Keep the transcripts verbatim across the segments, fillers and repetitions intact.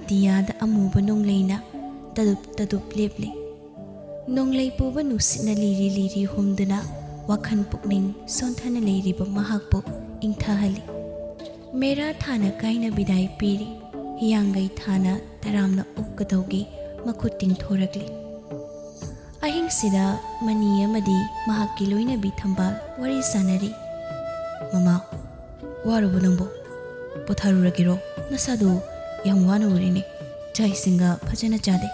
ꯑꯇꯤꯌꯥꯗ ꯑꯃꯨꯕ ꯅꯣꯡꯂꯩꯅ ꯇꯗꯨꯞ ꯇꯗꯨꯞ ꯂꯦꯞꯂꯤ꯫ ꯅꯣꯡꯂꯩ ꯄꯨꯕ ꯅꯨꯡꯁꯤꯠꯅ ꯂꯤꯔꯤ ꯂꯤꯔꯤ ꯍꯨꯝꯗꯨꯅ ꯋꯥꯈꯜ ꯄꯨꯛꯅꯤꯡ ꯁꯣꯟꯊꯅ ꯂꯩꯔꯤꯕ ꯃꯍꯥꯛꯄꯨ ꯏꯪꯊꯍꯜꯂꯤ꯫ ꯃꯦꯔꯥ ꯊꯥꯅ ꯀꯥꯏꯅ ꯕꯤꯗꯥꯏ ꯄꯤꯔꯤ꯫ ꯍꯤꯌꯥꯡꯒꯩ ꯊꯥꯅ ꯇꯔꯥꯝꯅ ꯑꯣꯛꯀꯗꯧꯒꯤ ꯃꯈꯨꯠ ꯇꯤꯡꯊꯣꯔꯛꯂꯤ꯫ ꯑꯍꯤꯡꯁꯤꯗ ꯃꯅꯤ ꯑꯃꯗꯤ ꯃꯍꯥꯛꯀꯤ ꯂꯣꯏꯅꯕꯤ ꯊꯝꯕꯥꯜ ꯋꯥꯔꯤ ꯁꯥꯟꯅꯔꯤ꯫ "ꯃꯃꯥ, ꯋꯥꯔꯕꯣ ꯅꯪꯕꯣ? ꯄꯣꯊꯥꯔꯨꯔꯒꯦꯔꯣ? ꯅꯁꯥꯗꯨ ꯌꯥꯝ ꯋꯥꯅ ꯎꯔꯤꯅꯦ꯫ ꯆꯥꯛ ꯏꯁꯤꯡꯒ ꯐꯖꯅ ꯆꯥꯗꯦ꯫"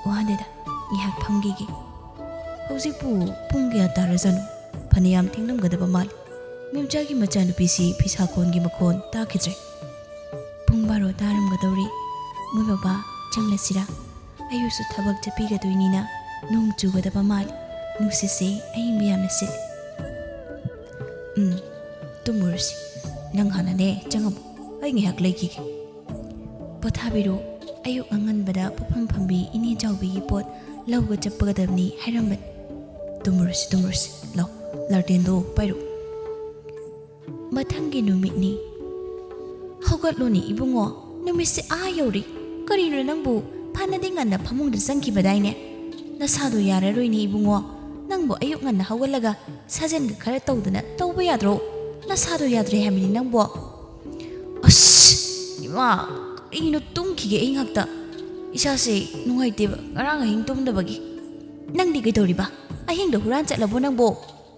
"ꯋꯥꯗꯦꯗ, ꯉꯥꯏꯍꯥꯛ ꯐꯝꯈꯤꯒꯦ꯫" "ꯍꯧꯖꯤꯛꯄꯨ ꯄꯨꯡ ꯀꯌꯥ ꯇꯥꯔꯖꯥꯠꯅꯣ? ꯐꯅꯌꯥꯝ ꯊꯦꯡꯂꯝꯒꯗꯕ ꯃꯥꯜꯂꯤ꯫ ꯃꯦꯝꯆꯥꯒꯤ ꯃꯆꯥꯅꯨꯄꯤꯁꯤ ꯐꯤꯁꯥꯀꯣꯟꯒꯤ ꯃꯈꯣꯟ ꯇꯥꯈꯤꯗ꯭ꯔꯦ꯫" "ꯄꯨꯡ ꯕꯥꯔꯣ ꯇꯥꯔꯝꯒꯗꯧꯔꯤ꯫ ꯃꯣꯏ ꯕꯕꯥ ꯆꯪꯂꯁꯤꯔꯥ? ꯑꯌꯨꯛꯁꯨ ꯊꯕꯛ ꯆꯠꯄꯤꯒꯗꯣꯏꯅꯤꯅ ꯅꯣꯡ ꯆꯨꯒꯗꯕ ꯃꯥꯜꯂꯤ꯫ ꯅꯨꯡꯁꯤꯠꯁꯦ ꯑꯏꯪꯕ ꯌꯥꯝꯅ ꯁꯤꯠꯂꯤ꯫" "ꯎꯝ, ꯇꯨꯝꯃꯨꯔꯁꯤ꯫ ꯅꯪ ꯍꯥꯟꯅꯅꯦ ꯆꯪꯉꯝꯃꯨ, ꯑꯩ ꯉꯥꯏꯍꯥꯛ ꯂꯩꯈꯤꯒꯦ꯫" "ꯄꯣꯊꯥꯕꯤꯔꯣ, ꯑꯌꯨꯛ ꯑꯉꯟꯕꯗ ꯄꯣꯠꯐꯝ ꯐꯝꯕꯤ ꯏꯅꯦ ꯆꯥꯎꯕꯤꯒꯤ ꯄꯣꯠ ꯂꯧꯕ ꯆꯠꯄꯒꯗꯕꯅꯤ ꯍꯥꯏꯔꯝꯕꯅꯤ꯫" "ꯇꯨꯝꯃꯨꯔꯁꯤ, ꯇꯨꯝꯃꯨꯔꯁꯤ꯫ ꯂꯥꯎ, ꯂꯥꯔꯇꯦꯟꯗꯣ ꯄꯥꯏꯔꯣ꯫" ꯃꯊꯪꯒꯤ ꯅꯨꯃꯤꯠꯅꯤ꯫ "ꯍꯧꯒꯠꯂꯣꯅꯦ ꯏꯕꯨꯡꯉꯣ, ꯅꯨꯃꯤꯠꯁꯦ ꯑꯥ ꯌꯧꯔꯦ꯫ ꯀꯔꯤꯅꯣ ꯅꯪꯕꯨ? ꯐꯅꯗꯤ ꯉꯟꯅ ꯐꯃꯨꯡꯗ ꯆꯪꯈꯤꯕꯗꯥꯏꯅꯦ? ꯅꯁꯥꯗꯣ ꯌꯥꯔꯔꯣꯏꯅꯦ ꯏꯕꯨꯡꯉꯣ꯫ ꯅꯪꯕꯨ ꯑꯌꯨꯛ ꯉꯟꯅ ꯍꯧꯒꯠꯂꯒ ꯁꯥꯖꯦꯜꯒ ꯈꯔ ꯇꯧꯗꯅ ꯇꯧꯕ ꯌꯥꯗ꯭ꯔꯣ? ꯅꯁꯥꯗꯣ ꯌꯥꯗ꯭ꯔꯦ ꯍꯥꯏꯕꯅꯤ ꯅꯪꯕꯣ꯫" "ꯑꯁ, ꯏꯃꯥ, ꯀꯩꯅꯣ, ꯇꯨꯝꯈꯤꯒꯦ ꯑꯩ ꯉꯥꯛꯇ꯫ ꯏꯁꯥꯁꯦ ꯅꯨꯡꯉꯥꯏꯇꯦꯕ, ꯉꯔꯥꯡ ꯑꯍꯤꯡ ꯇꯨꯝꯗꯕꯒꯤ꯫" "ꯅꯪꯗꯤ ꯀꯩꯗꯧꯔꯤꯕ? ꯑꯍꯤꯡꯗ ꯍꯨꯔꯥꯟ ꯆꯠꯂꯕꯣ ꯅꯪꯕꯣ?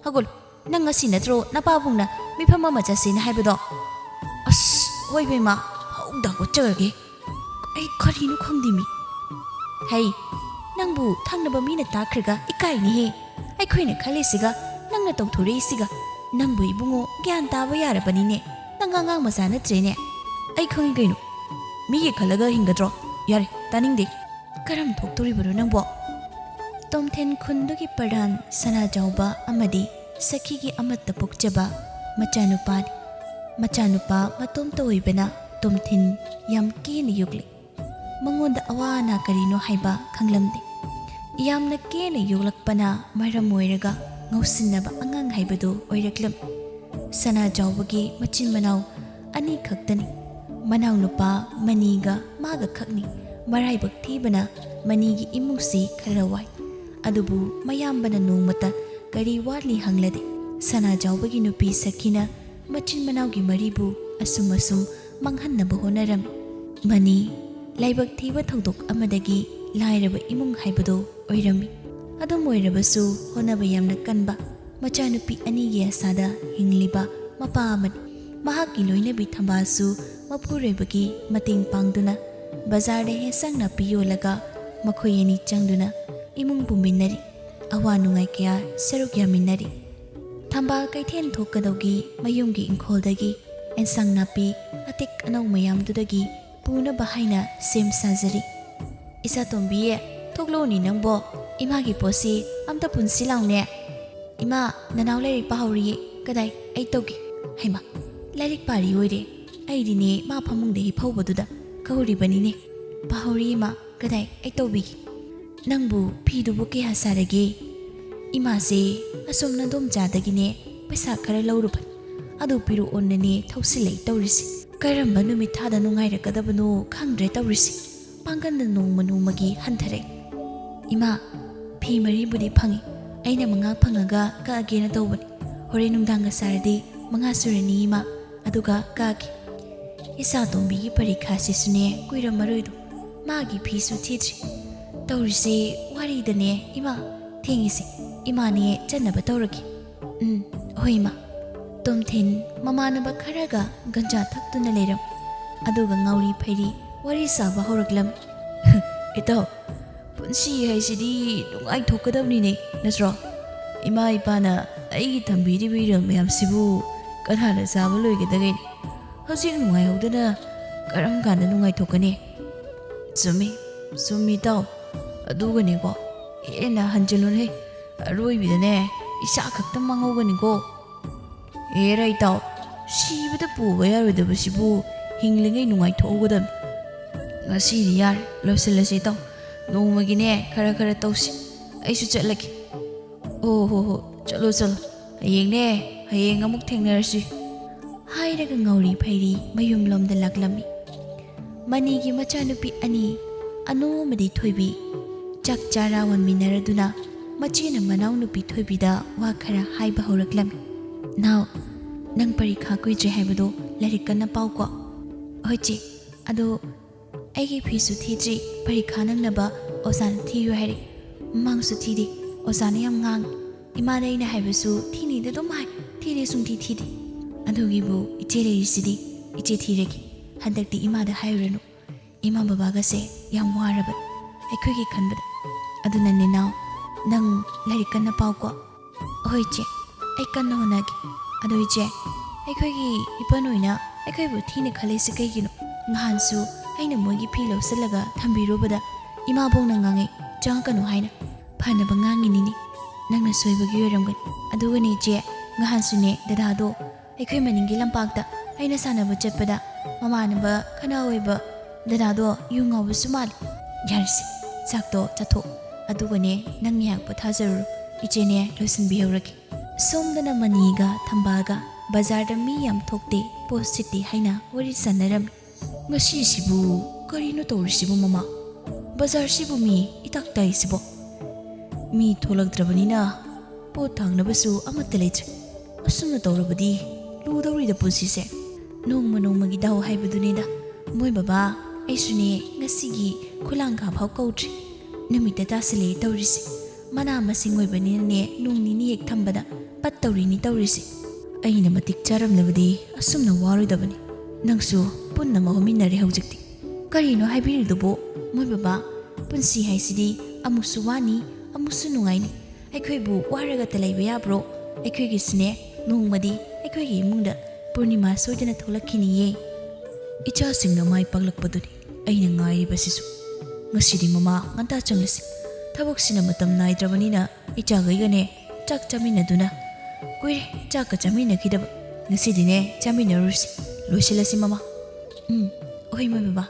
ꯍꯧꯒꯠꯂꯣ, ꯅꯪ ꯉꯁꯤ ꯅꯠꯇ꯭ꯔꯣ ꯅꯄꯥꯕꯨꯡꯅ ꯃꯤꯐꯝ ꯑꯃ ꯆꯠꯁꯦꯅ ꯍꯥꯏꯕꯗꯣ?" "ꯑꯁ, ꯍꯣꯏ ꯕꯦꯝꯃ, ꯍꯧꯗ ꯍꯧꯒꯠꯆꯔꯒꯦ꯫ ꯑꯩ ꯀꯔꯤꯅꯣ ꯈꯪꯗꯦꯃꯤ꯫" "ꯍꯩ, ꯅꯪꯕꯨ ꯊꯪꯅꯕ ꯃꯤꯅ ꯇꯥꯈ꯭ꯔꯒ ꯏꯀꯥꯏꯅꯤꯍꯦ꯫ ꯑꯩꯈꯣꯏꯅ ꯈꯜꯂꯤꯁꯤꯒ ꯅꯪꯅ ꯇꯧꯊꯣꯔꯛꯏꯁꯤꯒ꯫ ꯅꯪꯕꯨ ꯏꯕꯨꯡꯉꯣ ꯒ꯭ꯌꯥꯟ ꯇꯥꯕ ꯌꯥꯔꯕꯅꯤꯅꯦ꯫ ꯅꯪ ꯑꯉꯥꯡ ꯃꯆꯥ ꯅꯠꯇ꯭ꯔꯦꯅꯦ꯫" "ꯑꯩ ꯈꯪꯉꯤ ꯀꯩꯅꯣ꯫ ꯃꯤꯒꯤ ꯈꯜꯂꯒ ꯍꯤꯡꯒꯗ꯭ꯔꯣ? ꯌꯥꯔꯦ, ꯇꯥꯅꯤꯡꯗꯦ꯫ ꯀꯔꯝ ꯊꯣꯛꯇꯣꯔꯤꯕꯅꯣ ꯅꯪꯕꯣ?" ꯇꯣꯝꯊꯤꯟ ꯈꯨꯟꯗꯨꯒꯤ ꯄ꯭ꯔꯙꯥꯟ ꯁꯅꯥꯖꯥꯎꯕ ꯑꯃꯗꯤ ꯁꯈꯤꯒꯤ ꯑꯃꯠꯇ ꯄꯣꯛꯆꯕ ꯃꯆꯥꯅꯨꯄꯥꯅꯤ꯫ ꯃꯆꯥꯅꯨꯄꯥ ꯃꯇꯣꯝꯇ ꯑꯣꯏꯕꯅ ꯇꯣꯝꯊꯤꯟ ꯌꯥꯝ ꯀꯦꯅ ꯌꯣꯛꯂꯤ꯫ ꯃꯉꯣꯟꯗ ꯑꯋꯥ ꯑꯅꯥ ꯀꯔꯤꯅꯣ ꯍꯥꯏꯕ ꯈꯪꯂꯝꯗꯦ꯫ ꯌꯥꯝꯅ ꯀꯦꯅ ꯌꯣꯛꯂꯛꯄꯅ ꯃꯔꯝ ꯑꯣꯏꯔꯒ ꯉꯧꯁꯤꯟꯅꯕ ꯑꯉꯥꯡ ꯍꯥꯏꯕꯗꯨ ꯑꯣꯏꯔꯛꯂꯝꯃꯤ꯫ ꯁꯅꯥꯖꯥꯎꯕꯒꯤ ꯃꯆꯤꯟ ꯃꯅꯥꯎ ꯑꯅꯤ ꯈꯛꯇꯅꯤ꯫ ꯃꯅꯥꯎꯅꯨꯄꯥ ꯃꯅꯤꯒ ꯃꯥꯒ ꯈꯛꯅꯤ꯫ ꯃꯔꯥꯏꯕꯛ ꯊꯤꯕꯅ ꯃꯅꯤꯒꯤ ꯏꯃꯨꯡꯁꯤ ꯈꯔ ꯋꯥꯏ꯫ ꯑꯗꯨꯕꯨ ꯃꯌꯥꯝꯕꯅ ꯅꯣꯡꯃꯇ ꯀꯔꯤ ꯋꯥꯠꯂꯤ ꯍꯪꯂꯗꯦ꯫ ꯁꯅꯥꯖꯥꯎꯕꯒꯤ ꯅꯨꯄꯤ ꯁꯈꯤꯅ ꯃꯆꯤꯟ ꯃꯅꯥꯎꯒꯤ ꯃꯔꯤꯕꯨ ꯑꯁꯨꯝ ꯑꯁꯨꯝ ꯃꯥꯡꯍꯟꯅꯕ ꯍꯣꯠꯅꯔꯝꯃꯤ꯫ ꯃꯅꯤ ꯂꯥꯏꯕꯛ ꯊꯤꯕ ꯊꯧꯗꯣꯛ ꯑꯃꯗꯒꯤ ꯂꯥꯏꯔꯕ ꯏꯃꯨꯡ ꯍꯥꯏꯕꯗꯨ ꯑꯣꯏꯔꯝꯃꯤ꯫ ꯑꯗꯨꯝ ꯑꯣꯏꯔꯕꯁꯨ ꯍꯣꯠꯅꯕ ꯌꯥꯝꯅ ꯀꯟꯕ, ꯃꯆꯥꯅꯨꯄꯤ ꯑꯅꯤꯒꯤ ꯑꯁꯥꯗ ꯍꯤꯡꯂꯤꯕ ꯃꯄꯥ ꯑꯃꯅꯤ꯫ ꯃꯍꯥꯛꯀꯤ ꯂꯣꯏꯅꯕꯤ ꯊꯝꯕꯥꯜꯁꯨ ꯃꯄꯨꯔꯣꯏꯕꯒꯤ ꯃꯇꯦꯡ ꯄꯥꯡꯗꯨꯅ ꯕꯖꯥꯔꯗ ꯍꯦꯟꯁꯥꯡ ꯅꯥꯄꯤ ꯌꯣꯜꯂꯒ ꯃꯈꯣꯏ ꯑꯅꯤ ꯆꯪꯗꯨꯅ ꯏꯃꯨꯡ ꯄꯨꯃꯤꯟꯅꯔꯤ꯫ ꯑꯋꯥ ꯅꯨꯡꯉꯥꯏ ꯀꯌꯥ ꯁꯔꯨꯛ ꯌꯥꯃꯤꯟꯅꯔꯤ꯫ ꯊꯝꯕꯥꯜ ꯀꯩꯊꯦꯜ ꯊꯣꯛꯀꯗꯧꯒꯤ ꯃꯌꯨꯝꯒꯤ ꯏꯪꯈꯣꯜꯗꯒꯤ ꯑꯦꯟꯁꯥꯡ ꯅꯥꯄꯤ ꯑꯇꯦꯛ ꯑꯅꯧ ꯃꯌꯥꯝꯗꯨꯗꯒꯤ ꯄꯨꯅꯕ ꯍꯥꯏꯅ ꯁꯦꯝ ꯁꯥꯖꯔꯤ꯫ "ꯏꯆꯥꯇꯣꯝꯕꯤ, ꯊꯣꯛꯂꯛꯎꯅꯦ ꯅꯪꯕꯣ꯫ ꯏꯃꯥꯒꯤ ꯄꯣꯠꯁꯤ ꯑꯝꯇ ꯄꯨꯟꯁꯤ ꯂꯥꯎꯅꯦ꯫ ꯏꯃꯥ, ꯅꯅꯥꯎ ꯂꯥꯏꯔꯤꯛ ꯄꯥꯍꯧꯔꯤꯌꯦ꯫ ꯀꯗꯥꯏ, ꯑꯩ ꯇꯧꯒꯦ꯫" "ꯍꯩꯃꯥ, ꯂꯥꯏꯔꯤꯛ ꯄꯥꯔꯤ ꯑꯣꯏꯔꯦ꯫ ꯑꯩꯗꯤꯅꯦ ꯃꯥ ꯐꯃꯨꯡꯗ ꯍꯤꯞꯍꯧꯕꯗꯨꯗ ꯀꯧꯔꯤꯕꯅꯤꯅꯦ꯫ ꯄꯥꯍꯧꯔꯤ ꯏꯃꯥ꯫ ꯀꯗꯥꯏ, ꯑꯩ ꯇꯧꯕꯤꯒꯦ꯫ ꯅꯪꯕꯨ ꯐꯤꯗꯨꯕꯨ ꯀꯌꯥ ꯁꯥꯔꯒꯦ?" "ꯏꯃꯥꯁꯦ ꯑꯁꯣꯝ ꯅꯗꯣꯝꯆꯥꯗꯒꯤꯅꯦ ꯄꯩꯁꯥ ꯈꯔ ꯂꯧꯔꯨꯕꯅꯤ꯫ ꯑꯗꯨ ꯄꯤꯔꯛꯑꯣꯅꯅꯦ ꯊꯧꯁꯤꯜꯂꯛꯏ ꯇꯧꯔꯤꯁꯦ꯫ ꯀꯔꯝꯕ ꯅꯨꯃꯤꯠ ꯊꯥꯗ ꯅꯨꯡꯉꯥꯏꯔꯛꯀꯗꯕꯅꯣ ꯈꯪꯗ꯭ꯔꯦ ꯇꯧꯔꯤꯁꯦ꯫ ꯄꯥꯡꯒꯜꯅ ꯅꯣꯡꯃ ꯅꯣꯡꯃꯒꯤ ꯍꯟꯊꯔꯛꯏ꯫ ꯏꯃꯥ, ꯐꯤ ꯃꯔꯤꯕꯨꯗꯤ ꯐꯪꯉꯤ꯫ ꯑꯩꯅ ꯃꯉꯥ ꯐꯪꯉꯒ ꯀꯛꯑꯒꯦꯅ ꯇꯧꯕꯅꯤ꯫ ꯍꯣꯔꯦꯟ ꯅꯨꯡꯗꯥꯡꯒ ꯁꯥꯔꯗꯤ ꯃꯉꯥ ꯁꯨꯔꯅꯤ ꯏꯃꯥ꯫ ꯑꯗꯨꯒ ꯀꯛꯑꯒꯦ꯫" ꯏꯆꯥꯇꯣꯝꯕꯤꯒꯤ ꯄꯔꯤꯈꯥꯁꯤꯁꯨꯅꯦ ꯀꯨꯏꯔꯝꯃꯔꯣꯏꯗꯣ꯫ ꯃꯥꯒꯤ ꯐꯤꯁꯨ ꯊꯤꯗ꯭ꯔꯤ꯫ ꯇꯧꯔꯤꯁꯦ ꯋꯥꯔꯤꯗꯅꯦ ꯏꯃꯥ꯫ ꯊꯦꯡꯉꯤꯁꯦ꯫ ꯏꯃꯥꯅꯦ ꯆꯠꯅꯕ ꯇꯧꯔꯒꯦ꯫ "ꯎꯝ, ꯍꯣꯏ ꯏꯃꯥ꯫" ꯇꯣꯝꯊꯤꯟ ꯃꯃꯥꯟꯅꯕ ꯈꯔꯒ ꯒꯟꯖꯥ ꯊꯛꯇꯨꯅ ꯂꯩꯔꯝ꯫ ꯑꯗꯨꯒ ꯉꯥꯎꯔꯤ ꯐꯩꯔꯤ ꯋꯥꯔꯤ ꯁꯥꯕ ꯍꯧꯔꯛꯂꯝ꯫ "ꯏꯇꯥꯎ, ꯄꯨꯟꯁꯤ ꯍꯥꯏꯁꯤꯗꯤ ꯅꯨꯡꯉꯥꯏꯊꯣꯛꯀꯗꯕꯅꯤꯅꯦ, ꯅꯠꯇ꯭ꯔꯣ? ꯏꯃꯥ ꯏꯄꯥꯅ ꯑꯩꯒꯤ ꯊꯝꯕꯤꯔꯤꯕ ꯏꯔꯪ ꯃꯌꯥꯝꯁꯤꯕꯨ ꯀꯅꯥꯅ ꯆꯥꯕ ꯂꯣꯏꯒꯗꯒꯦ? ꯍꯧꯖꯤꯛ ꯅꯨꯡꯉꯥꯏꯍꯧꯗꯅ ꯀꯔꯝ ꯀꯥꯟꯗ ꯅꯨꯡꯉꯥꯏꯊꯣꯛꯀꯅꯤ?" "ꯆꯨꯝꯃꯤ, ꯆꯨꯝꯃꯤ ꯏꯇꯥꯎ꯫ ꯑꯗꯨꯒꯅꯦꯀꯣ, ꯍꯦꯟꯅ ꯍꯟꯖꯤꯜꯂꯨꯅꯦ꯫ ꯑꯔꯣꯏꯕꯗꯅꯦ ꯏꯁꯥ ꯈꯛꯇ ꯃꯥꯡꯍꯧꯒꯅꯤꯀꯣ꯫" "ꯑꯦꯔꯥ ꯏꯇꯥꯎ, ꯁꯤꯕꯗ ꯄꯨꯕ ꯌꯥꯔꯣꯏꯗꯕꯁꯤꯕꯨ ꯍꯤꯡꯂꯤꯉꯩ ꯅꯨꯡꯉꯥꯏꯊꯣꯛꯍꯧꯒꯗꯕꯅꯤ꯫ ꯉꯁꯤꯗꯤ ꯌꯥꯔꯦ, ꯂꯣꯏꯁꯤꯜꯂꯁꯤ ꯏꯇꯥꯎ꯫ ꯅꯣꯡꯃꯒꯤꯅꯦ ꯈꯔ ꯈꯔ ꯇꯧꯁꯤ꯫ ꯑꯩꯁꯨ ꯆꯠꯂꯒꯦ꯫" "ꯑꯣ ꯍꯣ ꯍꯣ, ꯆꯠꯂꯣ ꯆꯠꯂꯣ꯫ ꯍꯌꯦꯡꯅꯦ, ꯍꯌꯦꯡ ꯑꯃꯨꯛ ꯊꯦꯡꯅꯔꯁꯤ꯫" ꯍꯥꯏꯔꯒ ꯉꯧꯔꯤ ꯐꯩꯔꯤ ꯃꯌꯨꯝꯂꯣꯝꯗ ꯂꯥꯛꯂꯝꯃꯤ꯫ ꯃꯅꯤꯒꯤ ꯃꯆꯥꯅꯨꯄꯤ ꯑꯅꯤ, ꯑꯅꯨ ꯑꯃꯗꯤ ꯊꯣꯏꯕꯤ, ꯆꯥꯛ ꯆꯥꯔꯥ ꯋꯥꯟꯃꯤꯟꯅꯔꯗꯨꯅ ꯃꯆꯦꯅ ꯃꯅꯥꯎꯅꯨꯄꯤ ꯊꯣꯏꯕꯤꯗ ꯋꯥ ꯈꯔ ꯍꯥꯏꯕ ꯍꯧꯔꯛꯂꯝꯃꯤ꯫ "ꯅꯥꯎ, ꯅꯪ ꯄꯔꯤꯈꯥ ꯀꯨꯏꯗ꯭ꯔꯦ ꯍꯥꯏꯕꯗꯣ ꯂꯥꯏꯔꯤꯛ ꯀꯟꯅ ꯄꯥꯎꯀꯣ꯫" "ꯍꯣꯏ ꯆꯦ, ꯑꯗꯣ ꯑꯩꯒꯤ ꯐꯤꯁꯨ ꯊꯤꯗ꯭ꯔꯤ, ꯄꯔꯤꯈꯥ ꯅꯪꯅꯕ ꯑꯣꯖꯥꯅ ꯊꯤꯌꯨ ꯍꯥꯏꯔꯛꯏ꯫ ꯃꯃꯥꯡꯁꯨ ꯊꯤꯗꯦ, ꯑꯣꯖꯥꯅ ꯌꯥꯝ ꯉꯥꯡꯉꯤ꯫ ꯏꯃꯥꯗ ꯑꯩꯅ ꯍꯥꯏꯕꯁꯨ ꯊꯤꯅꯤꯗ ꯑꯗꯨꯝ ꯍꯥꯏ, ꯊꯤꯗꯦ, ꯁꯨꯡꯊꯤ ꯊꯤꯗꯦ꯫ ꯑꯗꯨꯒꯤꯕꯨ ꯏꯆꯦ ꯂꯩꯔꯤꯁꯤꯗꯤ, ꯏꯆꯦ ꯊꯤꯔꯒꯦ꯫ ꯍꯟꯗꯛꯇꯤ ꯏꯃꯥꯗ ꯍꯥꯏꯔꯨꯔꯅꯨ, ꯏꯃꯥ ꯕꯕꯥꯒꯁꯦ ꯌꯥꯝ ꯋꯥꯔꯕꯅꯤ ꯑꯩꯈꯣꯏꯒꯤ ꯈꯟꯕꯗ꯫ ꯑꯗꯨꯅꯅꯦ ꯅꯥꯎ, ꯅꯪ ꯂꯥꯏꯔꯤꯛ ꯀꯟꯅ ꯄꯥꯎꯀꯣ꯫" "ꯍꯣꯏ ꯏꯆꯦ, ꯑꯩ ꯀꯟꯅ ꯍꯣꯠꯅꯒꯦ꯫ ꯑꯗꯣ ꯏꯆꯦ, ꯑꯩꯈꯣꯏꯒꯤ ꯏꯄꯟ ꯑꯣꯏꯅ ꯑꯩꯈꯣꯏꯕꯨ ꯊꯤꯅ ꯈꯜꯂꯤꯁꯦ ꯀꯩꯒꯤꯅꯣ? ꯅꯍꯥꯟꯁꯨ ꯑꯩꯅ ꯃꯣꯏꯒꯤ ꯐꯤ ꯂꯧꯁꯤꯜꯂꯒ ꯊꯝꯕꯤꯔꯨꯕꯗ ꯏꯃꯥꯕꯣꯛꯅ ꯉꯥꯡꯉꯩ, ꯆꯪꯉꯛꯀꯅꯨ ꯍꯥꯏꯅ꯫ ꯐꯅꯕ ꯉꯥꯡꯉꯤꯅꯤꯅꯦ, ꯅꯪꯅ ꯁꯣꯏꯕꯒꯤ ꯑꯣꯏꯔꯝꯒꯅꯤ꯫ ꯑꯗꯨꯒꯅꯦ ꯏꯆꯦ, ꯉꯍꯥꯟꯁꯨꯅꯦ ꯗꯗꯥꯗꯣ ꯑꯩꯈꯣꯏ ꯃꯅꯤꯡꯒꯤ ꯂꯝꯄꯥꯛꯇ ꯑꯩꯅ ꯁꯥꯟꯅꯕ ꯆꯠꯄꯗ ꯃꯃꯥꯟꯅꯕ ꯈꯅꯥ ꯑꯣꯏꯕ ꯗꯗꯥꯗꯣ ꯌꯨ ꯉꯥꯎꯕꯁꯨ ꯃꯥꯜꯂꯤ꯫ ꯌꯥꯔꯦꯁꯦ, ꯆꯥꯛꯇꯣ ꯆꯥꯊꯣꯛ, ꯑꯗꯨꯒꯅꯦ ꯅꯪ ꯉꯥꯏꯍꯥꯛ ꯄꯣꯊꯥꯖꯔꯨꯔꯣ, ꯏꯆꯦꯅꯦ ꯂꯣꯏꯁꯤꯟꯕꯤꯍꯧꯔꯒꯦ꯫" ꯁꯣꯝꯗꯅ ꯃꯅꯤꯒ ꯊꯝꯕꯥꯜꯒ ꯕꯖꯥꯔꯗ ꯃꯤ ꯌꯥꯝ ꯊꯣꯛꯇꯦ, ꯄꯣꯠ ꯁꯤꯠꯇꯦ ꯍꯥꯏꯅ ꯋꯥꯔꯤ ꯁꯥꯟꯅꯔꯝꯃꯤ꯫ "ꯉꯁꯤꯁꯤꯕꯨ ꯀꯔꯤꯅꯣ ꯇꯧꯔꯤꯁꯤꯕꯨ ꯃꯃꯥ? ꯕꯖꯥꯔꯁꯤꯕꯨ ꯃꯤ ꯏꯇꯥꯛ ꯇꯥꯏꯁꯤꯕꯣ? ꯃꯤ ꯊꯣꯛꯂꯛꯇ꯭ꯔꯕꯅꯤꯅ ꯄꯣꯠ ꯊꯥꯡꯅꯕꯁꯨ ꯑꯃꯠꯇ ꯂꯩꯇ꯭ꯔꯦ꯫ ꯑꯁꯨꯝꯅ ꯇꯧꯔꯕꯗꯤ ꯂꯨꯗꯧꯔꯤꯗ ꯄꯨꯟꯁꯤꯁꯦ꯫ ꯅꯣꯡꯃ ꯅꯣꯡꯃꯒꯤ ꯗꯥꯎ ꯍꯥꯏꯕꯗꯨꯅꯤꯗ꯫ ꯃꯣꯏ ꯕꯕꯥ, ꯑꯩꯁꯨꯅꯦ ꯉꯁꯤꯒꯤ ꯈꯨꯂꯥꯡꯈꯥ ꯐꯥꯎ ꯀꯧꯗ꯭ꯔꯤ꯫ ꯅꯨꯃꯤꯠꯇ ꯇꯥꯁꯤꯜꯂꯛꯑꯦ ꯇꯧꯔꯤꯁꯦ꯫ ꯃꯅꯥ ꯃꯁꯤꯡ ꯑꯣꯏꯕꯅꯤꯅꯅꯦ ꯅꯣꯡ ꯅꯤꯅꯤ ꯍꯦꯛ ꯊꯝꯕꯗ ꯄꯠꯇꯧꯔꯤꯅꯤ ꯇꯧꯔꯤꯁꯦ꯫ ꯑꯩꯅ ꯃꯇꯤꯛ ꯆꯥꯔꯝꯂꯕꯗꯤ ꯑꯁꯨꯝꯅ ꯋꯥꯔꯣꯏꯗꯕꯅꯤ꯫ ꯅꯪꯁꯨ ꯄꯨꯟꯅ ꯃꯍꯨꯠ ꯃꯤꯟꯅꯔꯦ ꯍꯧꯖꯤꯛꯇꯤ꯫ ꯀꯔꯤꯅꯣ ꯍꯥꯏꯕꯤꯔꯤꯗꯨꯕꯨ? ꯃꯣꯏ ꯕꯕꯥ, ꯄꯨꯟꯁꯤ ꯍꯥꯏꯁꯤꯗꯤ ꯑꯃꯨꯛꯁꯨ ꯋꯥꯅꯤ, ꯑꯃꯨꯛꯁꯨ ꯅꯨꯡꯉꯥꯏꯅꯤ꯫ ꯑꯩꯈꯣꯏꯕꯨ ꯋꯥꯔꯒꯇ ꯂꯩꯕ ꯌꯥꯕ꯭ꯔꯣ? ꯑꯩꯈꯣꯏꯒꯤꯁꯨꯅꯦ ꯅꯣꯡꯃꯗꯤ ꯑꯩꯈꯣꯏꯒꯤ ꯏꯃꯨꯡꯗ ꯄꯨꯔꯅꯤꯃꯥ ꯁꯣꯏꯗꯅ ꯊꯣꯛꯂꯛꯈꯤꯅꯤꯌꯦ꯫" ꯏꯆꯥꯁꯤꯡꯅ ꯃꯥꯏ ꯄꯥꯛꯂꯛꯄꯗꯨꯅꯤ ꯑꯩꯅ ꯉꯥꯏꯔꯤꯕꯁꯤꯁꯨ꯫ "ꯉꯁꯤꯗꯤ ꯃꯃꯥ ꯉꯟꯇꯥ ꯆꯪꯂꯁꯤ꯫ ꯊꯕꯛꯁꯤꯅ ꯃꯇꯝ ꯅꯥꯏꯗ꯭ꯔꯕꯅꯤꯅ ꯏꯆꯥꯈꯩꯒꯅꯦ ꯆꯥꯛ ꯆꯥꯃꯤꯟꯅꯗꯨꯅ ꯀꯨꯏꯔꯦ ꯆꯥꯛꯀ ꯆꯥꯃꯤꯟꯅꯈꯤꯗꯕ꯫ ꯉꯁꯤꯗꯤꯅꯦ ꯆꯥꯃꯤꯟꯅꯔꯨꯔꯁꯤ꯫ ꯂꯣꯏꯁꯤꯜꯂꯁꯤ ꯃꯃꯥ꯫" "ꯎꯝ, ꯍꯣꯏ ꯃꯣꯏ ꯕꯕꯥ꯫"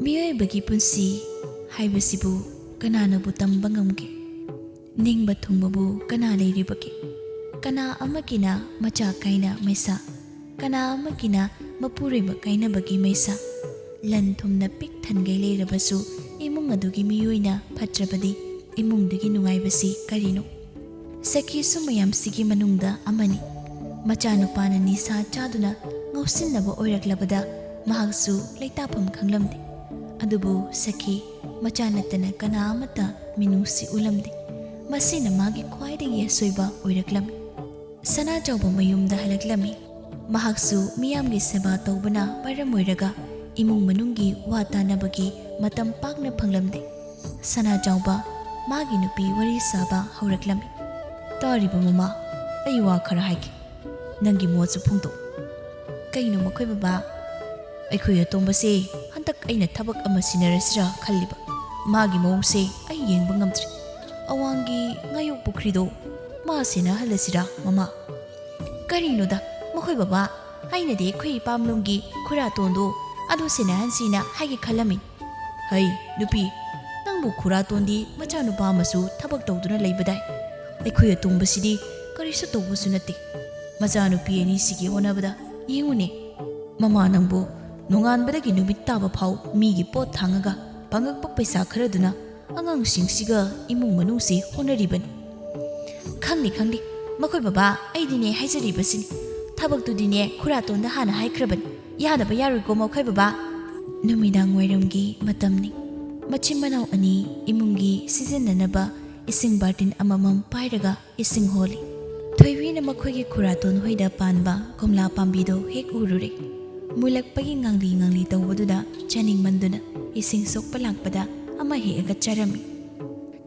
ꯃꯤꯑꯣꯏꯕꯒꯤ ꯄꯨꯟꯁꯤ ꯍꯥꯏꯕꯁꯤꯕꯨ ꯀꯅꯥꯅꯕꯨ ꯇꯝꯕ ꯉꯝꯒꯦ? ꯅꯤꯡꯕ ꯊꯨꯡꯕꯕꯨ ꯀꯅꯥ ꯂꯩꯔꯤꯕꯒꯦ? ꯀꯅꯥ ꯑꯃꯒꯤꯅ ꯃꯆꯥ ꯀꯥꯏꯅ ꯃꯩꯁꯥ, ꯀꯅꯥ ꯑꯃꯒꯤꯅ ꯃꯄꯨꯔꯣꯏꯕ ꯀꯥꯏꯅꯕꯒꯤ ꯃꯩꯁꯥ꯫ ꯂꯟ ꯊꯨꯝꯅ ꯄꯤꯛ ꯊꯟꯒꯩ ꯂꯩꯔꯕꯁꯨ, ꯏꯃꯨꯡ ꯑꯗꯨꯒꯤ ꯃꯤꯑꯣꯏꯅ ꯐꯠꯇ꯭ꯔꯕꯗꯤ ꯏꯃꯨꯡꯗꯨꯒꯤ ꯅꯨꯡꯉꯥꯏꯕꯁꯤ ꯀꯔꯤꯅꯣ? ꯁꯈꯤꯁꯨ ꯃꯌꯥꯝꯁꯤꯒꯤ ꯃꯅꯨꯡꯗ ꯑꯃꯅꯤ꯫ ꯃꯆꯥꯅꯨꯄꯥꯅ ꯅꯤꯁꯥ ꯆꯥꯗꯨꯅ ꯉꯥꯎꯁꯤꯟꯅꯕ ꯑꯣꯏꯔꯛꯂꯕꯗ ꯃꯍꯥꯛꯁꯨ ꯂꯩꯇꯥꯐꯝ ꯈꯪꯂꯝꯗꯦ꯫ ꯑꯗꯨꯕꯨ ꯁꯈꯤ ꯃꯆꯥ ꯅꯠꯇꯅ ꯀꯅꯥ ꯑꯃꯠꯇ ꯃꯤꯅꯨꯡꯁꯤ ꯎꯠꯂꯝꯗꯦ꯫ ꯃꯁꯤꯅ ꯃꯥꯒꯤ ꯈ꯭ꯋꯥꯏꯗꯒꯤ ꯑꯁꯣꯏꯕ ꯑꯣꯏꯔꯛꯂꯝꯃꯤ꯫ ꯁꯅꯥꯖꯥꯎꯕ ꯃꯌꯨꯝꯗ ꯍꯜꯂꯛꯂꯝꯃꯤ꯫ ꯃꯍꯥꯛꯁꯨ ꯃꯤꯌꯥꯝꯒꯤ ꯁꯦꯕꯥ ꯇꯧꯕꯅ ꯃꯔꯝ ꯑꯣꯏꯔꯒ ꯏꯃꯨꯡ ꯃꯅꯨꯡꯒꯤ ꯋꯥ ꯇꯥꯅꯕꯒꯤ ꯃꯇꯝ ꯄꯥꯛꯅ ꯐꯪꯂꯝꯗꯦ꯫ ꯁꯅꯥꯖꯥꯎꯕ ꯃꯥꯒꯤ ꯅꯨꯄꯤ ꯋꯥꯔꯤ ꯁꯥꯕ ꯍꯧꯔꯛꯂꯝꯃꯤ꯫ "ꯇꯥꯔꯤꯕ ꯃꯃꯥ, ꯑꯩ ꯋꯥ ꯈꯔ ꯍꯥꯏꯒꯦ꯫ ꯅꯪꯒꯤ ꯃꯣꯠꯁꯨ ꯐꯣꯡꯗꯣꯛꯎ꯫" "ꯀꯩꯅꯣ ꯃꯈꯣꯏ ꯕꯕꯥ?" "ꯑꯩꯈꯣꯏ ꯑꯇꯣꯝꯕꯁꯦ ꯍꯟꯗꯛ ꯑꯩꯅ ꯊꯕꯛ ꯑꯃ ꯁꯤꯟꯅꯔꯁꯤꯔꯥ ꯈꯜꯂꯤꯕ꯫ ꯃꯥꯒꯤ ꯃꯑꯣꯡꯁꯦ ꯑꯩ ꯌꯦꯡꯕ ꯉꯝꯗ꯭ꯔꯦ꯫ ꯑꯋꯥꯡꯒꯤ ꯉꯥꯌꯣꯛ ꯄꯨꯈ꯭ꯔꯤꯗꯣ ꯃꯥ ꯁꯦꯟꯅꯍꯜꯂꯁꯤꯔꯥ ꯃꯃꯥ?" "ꯀꯔꯤꯅꯣꯗ ꯃꯈꯣꯏ ꯕꯕꯥ? ꯑꯩꯅꯗꯤ ꯑꯩꯈꯣꯏ ꯏꯄꯥꯝꯂꯣꯝꯒꯤ ꯈꯨꯔꯥꯇꯣꯟꯗꯣ ꯑꯗꯨ ꯁꯦꯟꯅꯍꯟꯁꯤꯅ ꯍꯥꯏꯒꯦ ꯈꯜꯂꯝꯃꯤ꯫" "ꯍꯩ ꯅꯨꯄꯤ, ꯅꯪꯕꯨ ꯈꯨꯔꯥꯇꯣꯟꯗꯤ ꯃꯆꯥꯅꯨꯄꯥ ꯑꯃꯁꯨ ꯊꯕꯛ ꯇꯧꯗꯨꯅ ꯂꯩꯕꯗꯥꯏ? ꯑꯩꯈꯣꯏ ꯑꯇꯣꯝꯕꯁꯤꯗꯤ ꯀꯔꯤꯁꯨ ꯇꯧꯕꯁꯨ ꯅꯠꯇꯦ꯫ ꯃꯆꯥꯅꯨꯄꯤ ꯑꯅꯤꯁꯤꯒꯤ ꯍꯣꯠꯅꯕꯗ ꯌꯦꯡꯉꯨꯅꯦ꯫ ꯃꯃꯥ ꯅꯪꯕꯨ ꯅꯣꯡꯉꯥꯟꯕꯗꯒꯤ ꯅꯨꯃꯤꯠ ꯇꯥꯕ ꯐꯥꯎ ꯃꯤꯒꯤ ꯄꯣꯠ ꯊꯥꯡꯉꯒ ꯐꯪꯉꯛꯄ ꯄꯩꯁꯥ ꯈꯔꯗꯨꯅ ꯑꯉꯥꯡꯁꯤꯡꯁꯤꯒ ꯏꯃꯨꯡ ꯃꯅꯨꯡꯁꯤ ꯍꯣꯠꯅꯔꯤꯕꯅꯤ꯫" "ꯈꯪꯗꯦ, ꯈꯪꯗꯦ꯫ ꯃꯈꯣꯏ ꯕꯕꯥ, ꯑꯩꯗꯤꯅꯦ ꯍꯥꯏꯖꯔꯤꯕꯁꯤꯅꯤ꯫ ꯊꯕꯛꯇꯨꯗꯤꯅꯦ ꯈꯨꯔꯥꯇꯣꯟꯗ ꯍꯥꯟꯅ ꯍꯥꯏꯈ꯭ꯔꯕꯅꯤ꯫ ꯌꯥꯗꯕ ꯌꯥꯔꯣꯏꯀꯣ ꯃꯈꯣꯏ ꯕꯕꯥ꯫" ꯅꯨꯃꯤꯗꯥꯡ ꯋꯥꯏꯔꯝꯒꯤ ꯃꯇꯝꯅꯤ꯫ ꯃꯆꯤꯟ ꯃꯅꯥꯎ ꯑꯅꯤ ꯏꯃꯨꯡꯒꯤ ꯁꯤꯖꯤꯟꯅꯅꯕ ꯏꯁꯤꯡ ꯕꯥꯔꯇꯤꯟ ꯑꯃꯃꯝ ꯄꯥꯏꯔꯒ ꯏꯁꯤꯡ ꯍꯣꯜꯂꯤ꯫ ꯊꯣꯏꯕꯤꯅ ꯃꯈꯣꯏꯒꯤ ꯈꯨꯔꯥꯇꯣꯟ ꯍꯣꯏꯗ ꯄꯥꯟꯕ ꯀꯣꯝꯂꯥ ꯄꯥꯝꯕꯤꯗꯨ ꯍꯦꯛ ꯎꯔꯨꯔꯦ꯫ ꯃꯨꯜꯂꯛꯄꯒꯤ ꯉꯥꯡꯂꯤ ꯉꯥꯡꯂꯤ ꯇꯧꯕꯗꯨꯗ ꯆꯥꯅꯤꯡꯃꯟꯗꯨꯅ ꯏꯁꯤꯡ ꯁꯣꯛꯄ ꯂꯥꯛꯄꯗ ꯑꯃ ꯍꯦꯛꯑꯒ ꯆꯥꯔꯝꯃꯤ꯫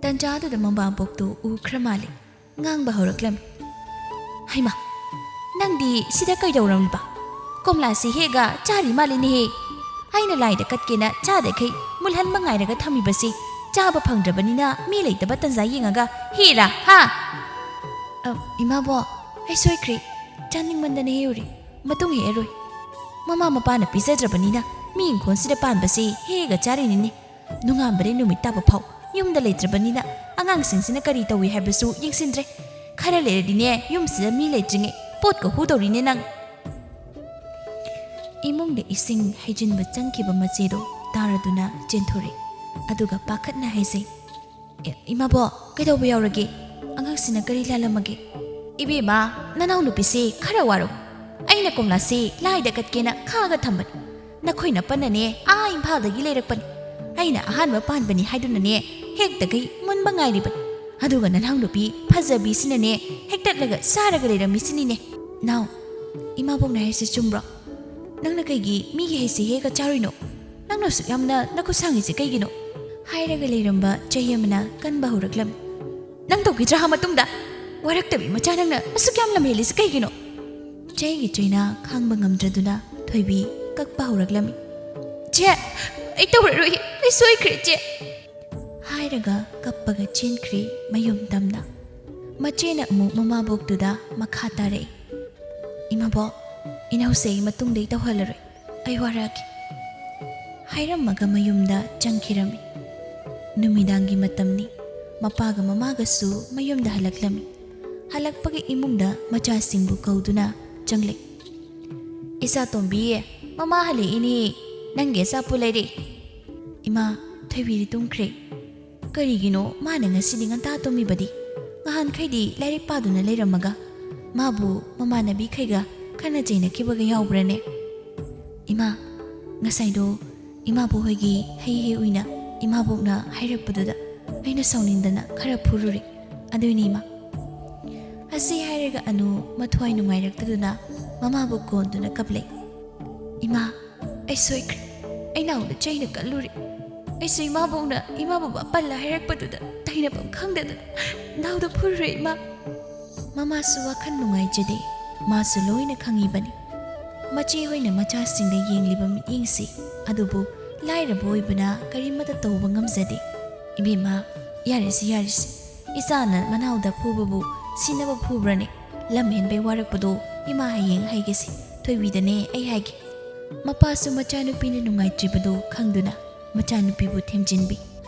ꯇꯟꯖꯥꯗꯨꯗ ꯃꯃꯥꯕꯣꯛꯇꯨ ꯎꯈ꯭ꯔ ꯃꯥꯜꯂꯦ꯫ ꯉꯥꯡꯕ ꯍꯧꯔꯛꯂꯝꯃꯤ꯫ "ꯍꯩꯃꯥ, ꯅꯪꯗꯤ ꯁꯤꯗ ꯀꯩꯗꯧꯔꯝꯂꯤꯕ? ꯀꯣꯝꯂꯥꯁꯤ ꯍꯦꯛꯑꯒ ꯆꯥꯔꯤ ꯃꯥꯜꯂꯤꯅꯦꯍꯦ꯫ ꯑꯩꯅ ꯂꯥꯏꯗ ꯀꯠꯀꯦꯅ ꯆꯥꯗꯈꯩ ꯃꯨꯜꯍꯟꯕ ꯉꯥꯏꯔꯒ ꯊꯝꯃꯤꯕꯁꯤ ꯆꯥꯕ ꯐꯪꯗ꯭ꯔꯕꯅꯤꯅ ꯃꯤ ꯂꯩꯇꯕ ꯇꯟꯖꯥ ꯌꯦꯡꯉꯒ ꯍꯦꯛꯏꯔꯥ, ꯍꯥ?" "ꯑ, ꯏꯃꯥꯕꯣꯛ, ꯑꯩ ꯁꯣꯏꯈ꯭ꯔꯦ꯫ ꯆꯥꯅꯤꯡꯃꯟꯗꯅ ꯍꯦꯛꯎꯔꯦ꯫ ꯃꯇꯨꯡ ꯍꯦꯛꯑꯔꯣꯏ꯫ ꯃꯃꯥ ꯃꯄꯥꯅ ꯄꯤꯖꯗ꯭ꯔꯕꯅꯤꯅ ꯃꯤ ꯏꯪꯈꯣꯜꯁꯤꯗ ꯄꯥꯟꯕꯁꯤ ꯍꯦꯛꯑꯒ ꯆꯥꯔꯤꯅꯤꯅꯦ꯫ ꯅꯣꯡꯉꯥꯟꯕꯗꯩ ꯅꯨꯃꯤꯠ ꯇꯥꯕ ꯐꯥꯎ ꯌꯨꯝꯗ ꯂꯩꯇ꯭ꯔꯕꯅꯤꯅ ꯑꯉꯥꯡꯁꯤꯡꯁꯤꯅ ꯀꯔꯤ ꯇꯧꯏ ꯍꯥꯏꯕꯁꯨ ꯌꯦꯡꯁꯤꯟꯗ꯭ꯔꯦ꯫ ꯈꯔ ꯂꯩꯔꯗꯤꯅꯦ ꯌꯨꯝꯁꯤꯗ ꯃꯤ ꯂꯩꯇ꯭ꯔꯤꯉꯩ ꯄꯣꯠꯀ ꯍꯨꯗꯧꯔꯤꯅꯦ ꯅꯪ꯫" ꯏꯃꯨꯡꯗ ꯏꯁꯤꯡ ꯍꯩꯖꯤꯟꯕ ꯆꯪꯈꯤꯕ ꯃꯆꯦꯗꯣ ꯇꯥꯔꯗꯨꯅ ꯆꯦꯟꯊꯣꯔꯛꯏ꯫ ꯑꯗꯨꯒ ꯄꯥꯈꯠꯅ ꯍꯥꯏꯖꯩ, "ꯑꯦ, ꯏꯃꯥꯕꯣꯛ, ꯀꯩꯗꯧꯕ ꯌꯥꯎꯔꯒꯦ? ꯑꯉꯥꯡꯁꯤꯅ ꯀꯔꯤ ꯂꯥꯜꯂꯝꯃꯒꯦ?" "ꯏꯕꯦꯝꯃ, ꯅꯅꯥꯎꯅꯨꯄꯤꯁꯤ ꯈꯔ ꯋꯥꯔꯣ꯫ ꯑꯩꯅ ꯀꯣꯝꯂꯥꯁꯤ ꯂꯥꯏꯗ ꯀꯠꯀꯦꯅ ꯈꯥꯛꯑꯒ ꯊꯝꯕꯅꯤ꯫ ꯅꯈꯣꯏ ꯅꯄꯟꯅꯅꯦ ꯑꯥ ꯏꯝꯐꯥꯜꯗꯒꯤ ꯂꯩꯔꯛꯄꯅꯤ꯫ ꯑꯩꯅ ꯑꯍꯥꯟꯕ ꯄꯥꯟꯕꯅꯤ ꯍꯥꯏꯗꯨꯅꯅꯦ ꯍꯦꯛꯇꯈꯩ ꯃꯨꯟꯕ ꯉꯥꯏꯔꯤꯕꯅꯤ꯫ ꯑꯗꯨꯒ ꯅꯅꯥꯎꯅꯨꯄꯤ ꯐꯖꯕꯤꯁꯤꯅꯅꯦ ꯍꯦꯛꯇꯠꯂꯒ ꯆꯥꯔꯒ ꯂꯩꯔꯝꯃꯤꯁꯤꯅꯤꯅꯦ꯫ ꯅꯥꯎ, ꯏꯃꯥꯕꯣꯛꯅ ꯍꯥꯏꯔꯤꯁꯤ ꯆꯨꯝꯕ꯭ꯔꯣ? ꯅꯪꯅ ꯀꯩꯒꯤ ꯃꯤꯒꯤ ꯍꯩꯁꯦ ꯍꯦꯛꯑꯒ ꯆꯥꯔꯨꯏꯅꯣ? ꯅꯪꯅ ꯑꯁꯨꯛ ꯌꯥꯝꯅ ꯅꯈꯨꯠ ꯁꯥꯡꯉꯤꯁꯦ ꯀꯩꯒꯤꯅꯣ?" ꯍꯥꯏꯔꯒ ꯂꯩꯔꯝꯕ ꯆꯩ ꯑꯃꯅ ꯀꯟꯕ ꯍꯧꯔꯛꯂꯝꯃꯤ꯫ "ꯅꯪ ꯇꯧꯈꯤꯗ꯭ꯔꯥ ꯃꯇꯨꯡꯗ? ꯋꯥꯔꯛꯇꯕꯤ ꯃꯆꯥ ꯅꯪꯅ ꯑꯁꯨꯛ ꯌꯥꯝ ꯂꯝꯍꯦꯜꯂꯤꯁꯦ ꯀꯩꯒꯤꯅꯣ?" ꯆꯩꯒꯤ ꯆꯩꯅꯥ ꯈꯥꯡꯕ ꯉꯝꯗ꯭ꯔꯗꯨꯅ ꯊꯣꯏꯕꯤ ꯀꯞꯄ ꯍꯧꯔꯛꯂꯝꯃꯤ꯫ "ꯆꯦ, ꯑꯩ ꯇꯧꯔꯔꯣꯏ, ꯑꯩ ꯁꯣꯏꯈ꯭ꯔꯦ ꯆꯦ"꯫ ꯍꯥꯏꯔꯒ ꯀꯞꯄꯒ ꯆꯦꯟꯈ꯭ꯔꯦ ꯃꯌꯨꯝ ꯇꯝꯅ꯫ ꯃꯆꯦꯅ ꯑꯃꯨꯛ ꯃꯃꯥꯕꯣꯛꯇꯨꯗ ꯃꯈꯥ ꯇꯥꯔꯛꯏ꯫ "ꯏꯃꯥꯕꯣꯛ, ꯏꯅꯥꯎꯁꯦ ꯑꯩ ꯃꯇꯨꯡꯗꯩ ꯇꯧꯍꯜꯂꯔꯣꯏ꯫ ꯑꯩ ꯋꯥꯔꯛꯑꯒꯦ"꯫ ꯍꯥꯏꯔꯝꯃꯒ ꯃꯌꯨꯝꯗ ꯆꯪꯈꯤꯔꯝꯃꯤ꯫ ꯅꯨꯃꯤꯗꯥꯡꯒꯤ ꯃꯇꯝꯅꯤ꯫ ꯃꯄꯥꯒ ꯃꯃꯥꯒꯁꯨ ꯃꯌꯨꯝꯗ ꯍꯜꯂꯛꯂꯝꯃꯤ꯫ ꯍꯜꯂꯛꯄꯒ ꯏꯃꯨꯡꯗ ꯃꯆꯥꯁꯤꯡꯕꯨ ꯀꯧꯗꯨꯅ ꯆꯪꯂꯛꯏ꯫ "ꯏꯆꯥ ꯇꯣꯝꯕꯤ, ꯃꯃꯥ ꯍꯜꯂꯛꯏꯅꯦ꯫ ꯅꯪꯒꯤ ꯑꯆꯥꯄꯣꯠ ꯂꯩꯔꯦ"꯫ "ꯏꯃꯥ, ꯊꯣꯏꯕꯤꯗꯤ ꯇꯨꯝꯈ꯭ꯔꯦ꯫ ꯀꯔꯤꯒꯤꯅꯣ ꯃꯥꯅ ꯉꯁꯤꯗꯤ ꯉꯟꯇꯥ ꯇꯨꯝꯃꯤꯕꯗꯤ? ꯅꯍꯥꯟꯈꯩꯗꯤ ꯂꯥꯏꯔꯤꯛ ꯄꯥꯗꯨꯅ ꯂꯩꯔꯝꯃꯒ ꯃꯥꯕꯨ ꯃꯃꯥꯟꯅꯕꯤꯈꯩꯒ ꯈꯠꯅ ꯆꯩꯅꯈꯤꯕꯒ ꯌꯥꯎꯕ꯭ꯔꯅꯦ?" "ꯏꯃꯥ, ꯉꯁꯥꯏꯗꯣ ꯏꯃꯥꯕꯣꯛ ꯍꯣꯏꯒꯤ ꯍꯩ ꯍꯦꯛ ꯎꯏꯅ ꯏꯃꯥꯕꯣꯛꯅ ꯍꯥꯏꯔꯛꯄꯗꯨꯗ ꯑꯩꯅ ꯁꯥꯎꯅꯤꯡꯗꯅ ꯈꯔ ꯐꯨꯔꯨꯔꯦ꯫ ꯑꯗꯨꯏꯅꯤ ꯏꯃꯥ"꯫ ꯑꯁꯤ ꯍꯥꯏꯔꯒ ꯑꯅꯨ ꯃꯊ꯭ꯋꯥꯏ ꯅꯨꯡꯉꯥꯏꯔꯛꯇꯗꯨꯅ ꯃꯃꯥꯕꯨ ꯀꯣꯟꯗꯨꯅ ꯀꯞꯂꯛꯏ꯫ "ꯏꯃꯥ, ꯑꯩ ꯁꯣꯏꯈ꯭ꯔꯦ꯫ ꯑꯩ ꯅꯥꯎꯗ ꯆꯩꯅ ꯀꯜꯂꯨꯔꯦ꯫ ꯑꯩꯁꯨ ꯏꯃꯥꯕꯣꯛꯅ ꯏꯃꯥ ꯕꯕꯥ ꯄꯜꯂ ꯍꯥꯏꯔꯛꯄꯗꯨꯗ ꯇꯩꯅꯐꯝ ꯈꯪꯗꯗꯅ ꯅꯥꯎꯗ ꯐꯨꯔꯨꯔꯦ ꯏꯃꯥ"꯫ ꯃꯃꯥꯁꯨ ꯋꯥꯈꯜ ꯅꯨꯡꯉꯥꯏꯖꯗꯦ꯫ ꯃꯥꯁꯨ ꯂꯣꯏꯅ ꯈꯪꯉꯤꯕꯅꯤ꯫ ꯃꯆꯦ ꯍꯣꯏꯅ ꯃꯆꯥꯁꯤꯡꯗ ꯌꯦꯡꯂꯤꯕ ꯃꯤꯠꯌꯦꯡꯁꯤ ꯑꯗꯨꯕꯨ ꯂꯥꯏꯔꯕ ꯑꯣꯏꯕꯅ ꯀꯔꯤꯃꯠꯇ ꯇꯧꯕ ꯉꯝꯖꯗꯦ꯫ "ꯏꯕꯦꯝꯃ, ꯌꯥꯔꯦꯁꯤ, ꯌꯥꯔꯦꯁꯤ꯫ ꯏꯆꯥꯅ ꯃꯅꯥꯎꯗ ꯐꯨꯕꯕꯨ ꯁꯤꯅꯕ ꯐꯨꯕ꯭ꯔꯅꯦ? ꯂꯝ ꯍꯦꯟꯕꯩ ꯋꯥꯔꯛꯄꯗꯣ ꯏꯃꯥ ꯍꯌꯦꯡ ꯍꯥꯏꯒꯦꯁꯤ꯫ ꯊꯣꯏꯕꯤꯗꯅꯦ ꯑꯩ ꯍꯥꯏꯒꯦ"꯫ ꯃꯄꯥꯁꯨ ꯃꯆꯥꯅꯨꯄꯤꯅ ꯅꯨꯡꯉꯥꯏꯇ꯭ꯔꯤꯕꯗꯨ ꯈꯪꯗꯨꯅ ꯃꯆꯥꯅꯨꯄꯤꯕꯨ ꯊꯦꯝꯖꯤꯟꯕꯤ꯫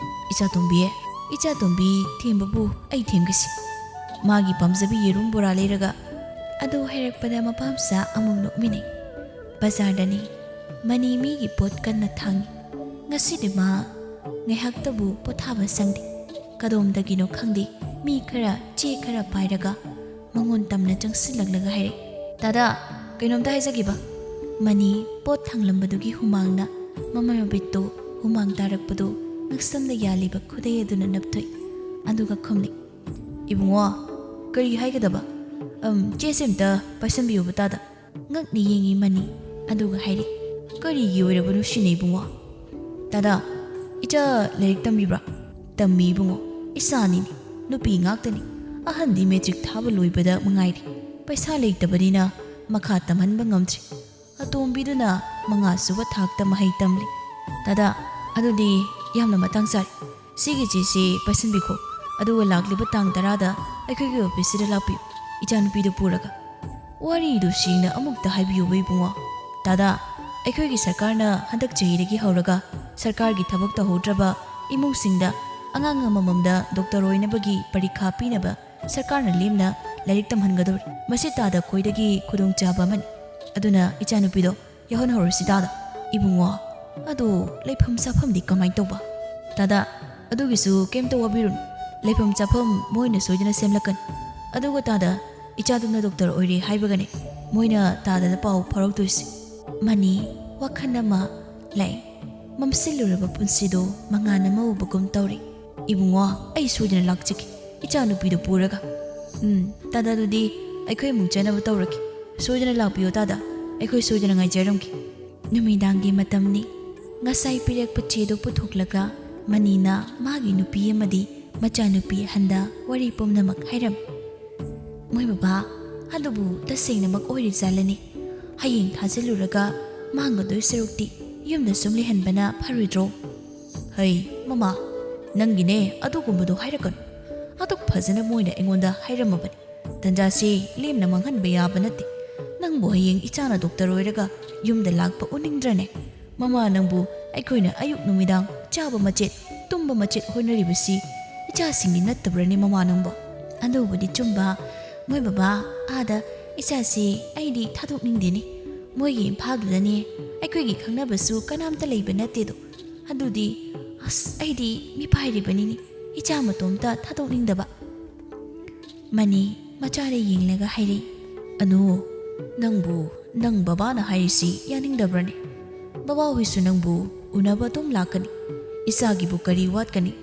"ꯏꯆꯥꯇꯣꯝꯕꯤ, ꯏꯆꯥꯇꯣꯝꯕꯤ ꯊꯦꯝꯕꯕꯨ ꯑꯩ ꯊꯦꯝꯒꯦꯁꯤ꯫ ꯃꯥꯒꯤ ꯄꯥꯝꯖꯕꯤ ꯌꯦꯔꯨꯝ ꯕꯣꯔꯥ ꯂꯩꯔꯒ"꯫ ꯑꯗꯨ ꯍꯥꯏꯔꯛꯄꯗ ꯃꯄꯥ ꯃꯆꯥ ꯑꯃꯨꯛ ꯅꯣꯛꯃꯤꯟꯅꯩ꯫ ꯕꯖꯥꯔꯗꯅꯤ꯫ ꯃꯅꯤ ꯃꯤꯒꯤ ꯄꯣꯠ ꯀꯟꯅ ꯊꯥꯡꯏ꯫ ꯉꯁꯤꯗꯤ ꯃꯥ ꯉꯥꯏꯍꯥꯛꯇꯕꯨ ꯄꯣꯊꯥꯕ ꯁꯪꯗꯦ꯫ ꯀꯗꯣꯝꯗꯒꯤꯅꯣ ꯈꯪꯗꯦ, ꯃꯤ ꯈꯔ ꯆꯦ ꯈꯔ ꯄꯥꯏꯔꯒ ꯃꯉꯣꯟ ꯇꯝꯅ ꯆꯪꯁꯤꯜꯂꯛꯂꯒ ꯍꯥꯏꯔꯛꯏ, "ꯗꯥꯗꯥ, ꯀꯩꯅꯣꯝꯇ ꯍꯥꯏꯖꯒꯦꯕ꯫" ꯃꯅꯤ ꯄꯣꯠ ꯊꯥꯡꯂꯝꯕꯗꯨꯒꯤ ꯍꯨꯃꯥꯡꯅ ꯃꯃꯥꯏ ꯃꯃꯤꯠꯇꯨ ꯍꯨꯃꯥꯡ ꯇꯥꯔꯛꯄꯗꯨ ꯉꯛꯁꯝꯗ ꯌꯥꯜꯂꯤꯕ ꯈꯨꯗꯩ ꯑꯗꯨꯅ ꯅꯞꯊꯣꯛꯏ꯫ ꯑꯗꯨꯒ ꯈꯨꯝꯂꯤ, "ꯏꯕꯨꯡꯉꯣ, ꯀꯔꯤ ꯍꯥꯏꯒꯗꯕ? ꯑꯝ, ꯆꯦꯁꯦ ꯑꯝꯇ ꯄꯥꯏꯁꯟꯕꯤꯌꯨꯕ ꯇꯥꯗ꯫" ꯉꯛꯅ ꯌꯦꯡꯉꯤ ꯃꯅꯤ, ꯑꯗꯨꯒ ꯍꯥꯏꯔꯤ, "ꯀꯔꯤꯒꯤ ꯑꯣꯏꯔꯕꯅꯣ ꯁꯤꯅ ꯏꯕꯨꯡꯉꯣ?" "ꯗꯥꯗꯥ, ꯏꯆꯥ ꯂꯥꯏꯔꯤꯛ ꯇꯝꯕꯤꯕ꯭ꯔꯥ?" "ꯇꯝꯃꯤ ꯏꯕꯨꯡꯉꯣ, ꯏꯆꯥꯅꯤꯅꯦ, ꯅꯨꯄꯤ ꯉꯥꯛꯇꯅꯤ꯫ ꯑꯍꯟꯗꯤ ꯃꯦꯇ꯭ꯔꯤꯛ ꯊꯥꯕ ꯂꯣꯏꯕꯗ ꯃꯉꯥꯏꯔꯤ꯫ ꯄꯩꯁꯥ ꯂꯩꯇꯕꯅꯤꯅ ꯃꯈꯥ ꯇꯝꯍꯟꯕ ꯉꯝꯗ꯭ꯔꯤ꯫ ꯑꯇꯣꯝꯕꯤꯗꯨꯅ ꯃꯉꯥꯁꯨꯕ ꯊꯥꯛꯇ ꯃꯍꯩ ꯇꯝꯂꯤ꯫" "ꯗꯥꯗꯥ, ꯑꯗꯨꯗꯤ ꯌꯥꯝꯅ ꯃꯇꯥꯡ ꯆꯥꯔꯦ꯫ ꯁꯤꯒꯤ ꯆꯦꯁꯤ ꯄꯥꯏꯁꯤꯟꯕꯤꯈꯣ, ꯑꯗꯨꯒ ꯂꯥꯛꯂꯤꯕ ꯇꯥꯡ ꯇꯔꯥꯗ ꯑꯩꯈꯣꯏꯒꯤ ꯑꯣꯐꯤꯁꯁꯤꯗ ꯂꯥꯛꯄꯤꯌꯨ, ꯏꯆꯥꯅꯨꯄꯤꯗꯨ ꯄꯨꯔꯒ꯫" "ꯋꯥꯔꯤꯗꯨ ꯁꯦꯡꯅ ꯑꯃꯨꯛꯇ ꯍꯥꯏꯕꯤꯌꯨꯕ ꯏꯕꯨꯡꯉꯣ꯫" "ꯗꯥꯗꯥ, ꯑꯩꯈꯣꯏꯒꯤ ꯁꯔꯀꯥꯔꯅ ꯍꯟꯗꯛ ꯆꯍꯤꯗꯒꯤ ꯍꯧꯔꯒ ꯁꯔꯀꯥꯔꯒꯤ ꯊꯕꯛ ꯇꯧꯍꯧꯗ꯭ꯔꯕ ꯏꯃꯨꯡꯁꯤꯡꯗ ꯑꯉꯥꯡ ꯑꯃꯃꯝꯗ ꯗꯣꯛꯇꯔ ꯑꯣꯏꯅꯕꯒꯤ ꯄꯔꯤꯈꯥ ꯄꯤꯅꯕ ꯁꯔꯀꯥꯔꯅ ꯂꯦꯝꯅ ꯂꯥꯏꯔꯤꯛ ꯇꯝꯍꯟꯒꯗꯧꯔꯤ꯫ ꯃꯁꯤ ꯇꯥꯗ ꯈ꯭ꯋꯥꯏꯗꯒꯤ ꯈꯨꯗꯣꯡꯆꯥꯕ ꯑꯃꯅꯤ꯫ ꯑꯗꯨꯅ ꯏꯆꯥꯅꯨꯄꯤꯗꯣ ꯌꯥꯎꯍꯟꯍꯧꯔꯁꯤ ꯇꯥꯗ꯫" "ꯏꯕꯨꯡꯉꯣ, ꯑꯗꯣ ꯂꯩꯐꯝ ꯆꯥꯐꯝꯗꯤ ꯀꯃꯥꯏꯅ ꯇꯧꯕ?" "ꯗꯥꯗꯥ, ꯑꯗꯨꯒꯤꯁꯨ ꯀꯩꯝꯇ ꯋꯥꯕꯤꯔꯨꯅꯨ꯫ ꯂꯩꯐꯝ ꯆꯥꯐꯝ ꯃꯣꯏꯅ ꯁꯣꯏꯗꯅ ꯁꯦꯝꯂꯛꯀꯅꯤ꯫ ꯑꯗꯨꯒ ꯇꯥꯗ, ꯏꯆꯥꯗꯨꯅ ꯗꯣꯛꯇꯔ ꯑꯣꯏꯔꯦ ꯍꯥꯏꯕꯒꯅꯦ ꯃꯣꯏꯅ ꯇꯥꯗꯗ ꯄꯥꯎ ꯐꯥꯎꯔꯛꯇꯣꯏꯁꯦ꯫" ꯃꯅꯤ ꯋꯥꯈꯜ ꯑꯃ ꯂꯥꯛꯏ꯫ ꯃꯝꯁꯤꯜꯂꯨꯔꯕ ꯄꯨꯟꯁꯤꯗꯣ ꯃꯉꯥꯜ ꯑꯃ ꯎꯕꯒꯨꯝ ꯇꯧꯔꯤ꯫ "ꯏꯕꯨꯡꯉꯣ, ꯑꯩ ꯁꯣꯏꯗꯅ ꯂꯥꯛꯆꯒꯦ, ꯏꯆꯥꯅꯨꯄꯤꯗꯨ ꯄꯨꯔꯒ꯫" "ꯎꯝ, ꯇꯥꯗ, ꯑꯗꯨꯗꯤ ꯑꯩꯈꯣꯏ ꯑꯃꯨꯛ ꯆꯠꯅꯕ ꯇꯧꯔꯒꯦ꯫ ꯁꯣꯏꯗꯅ ꯂꯥꯛꯄꯤꯌꯣ ꯇꯥꯗ, ꯑꯩꯈꯣꯏ ꯁꯣꯏꯗꯅ ꯉꯥꯏꯖꯔꯝꯒꯦ꯫" ꯅꯨꯃꯤꯗꯥꯡꯒꯤ ꯃꯇꯝꯅꯤ꯫ ꯉꯁꯥꯏ ꯄꯤꯔꯛꯄ ꯆꯦꯗꯨ ꯄꯨꯊꯣꯛꯂꯒ ꯃꯅꯤꯅ ꯃꯥꯒꯤ ꯅꯨꯄꯤ ꯑꯃꯗꯤ ꯃꯆꯥꯅꯨꯄꯤ ꯑꯍꯟꯗ ꯋꯥꯔꯤ ꯄꯨꯝꯅꯃꯛ ꯍꯥꯏꯔꯝꯃꯤ꯫ "ꯃꯣꯏ ꯕꯕꯥ, ꯑꯗꯨꯕꯨ ꯇꯁꯦꯡꯅꯃꯛ ꯑꯣꯏꯔꯤꯖꯥꯠꯂꯅꯦ? ꯍꯌꯦꯡ ꯊꯥꯖꯤꯜꯂꯨꯔꯒ ꯃꯥꯡꯒꯗꯣꯏ ꯁꯔꯨꯛꯇꯤ ꯌꯨꯝꯗ ꯁꯨꯝ ꯂꯩꯍꯟꯕꯅ ꯐꯔꯣꯏꯗ꯭ꯔꯣ?" "ꯍꯩ, ꯃꯃꯥ, ꯅꯪꯒꯤꯅꯦ ꯑꯗꯨꯒꯨꯝꯕꯗꯣ ꯍꯥꯏꯔꯛꯀꯅꯨ꯫ ꯑꯗꯨꯛ ꯐꯖꯅ ꯃꯣꯏꯅ ꯑꯩꯉꯣꯟꯗ ꯍꯥꯏꯔꯝꯃꯕꯅꯤ꯫ ꯇꯟꯖꯥꯁꯤ ꯂꯦꯝꯅ ꯃꯥꯡꯍꯟꯕ ꯌꯥꯕ ꯅꯠꯇꯦ꯫ ꯅꯪꯕꯨ ꯍꯌꯦꯡ ꯏꯆꯥꯅ ꯗꯣꯛꯇꯔ ꯑꯣꯏꯔꯒ ꯌꯨꯝꯗ ꯂꯥꯛꯄ ꯎꯅꯤꯡꯗ꯭ꯔꯅꯦ? ꯃꯃꯥ, ꯅꯪꯕꯨ ꯑꯩꯈꯣꯏꯅ ꯑꯌꯨꯛ ꯅꯨꯃꯤꯗꯥꯡ ꯆꯥꯕ ꯃꯆꯦꯠ, ꯇꯨꯝꯕ ꯃꯆꯦꯠ ꯍꯣꯠꯅꯔꯤꯕꯁꯤ ꯏꯆꯥꯁꯤꯡꯒꯤ ꯅꯠꯇꯕ꯭ꯔꯅꯦ ꯃꯃꯥ ꯅꯪꯕꯨ?" "ꯑꯗꯨꯕꯨꯗꯤ ꯆꯨꯝꯕ꯫ ꯃꯣꯏ ꯕꯕꯥ, ꯑꯥꯗ ꯏꯆꯥꯁꯤ ꯑꯩꯗꯤ ꯊꯥꯗꯣꯛꯅꯤꯡꯗꯦꯅꯦ꯫ ꯃꯣꯏꯒꯤ ꯏꯝꯐꯥꯜꯗꯨꯗꯅꯦ, ꯑꯩꯈꯣꯏꯒꯤ ꯈꯪꯅꯕꯁꯨ ꯀꯅꯥꯝꯇ ꯂꯩꯕ ꯅꯠꯇꯦꯗꯣ꯫ ꯑꯗꯨꯗꯤ ꯑꯁ, ꯑꯩꯗꯤ ꯃꯤꯄꯥꯏꯔꯤꯕꯅꯤꯅꯦ, ꯏꯆꯥ ꯃꯇꯣꯝꯇ ꯊꯥꯗꯣꯛꯅꯤꯡꯗꯕ꯫ ꯃꯅꯤ ꯃꯆꯥꯗ ꯌꯦꯡꯂꯒ ꯍꯥꯏꯔꯛꯏ, "ꯑꯅꯨ, ꯅꯪꯕꯨ ꯅꯪ ꯕꯕꯥꯅ ꯍꯥꯏꯔꯤꯁꯤ ꯌꯥꯅꯤꯡꯗꯕ꯭ꯔꯅꯦ? ꯕꯕꯥ ꯍꯣꯏꯁꯨ ꯅꯪꯕꯨ ꯎꯅꯕ ꯑꯗꯨꯝ ꯂꯥꯛꯀꯅꯤ꯫ ꯏꯆꯥꯒꯤꯕꯨ ꯀꯔꯤ ꯋꯥꯠꯀꯅꯤ?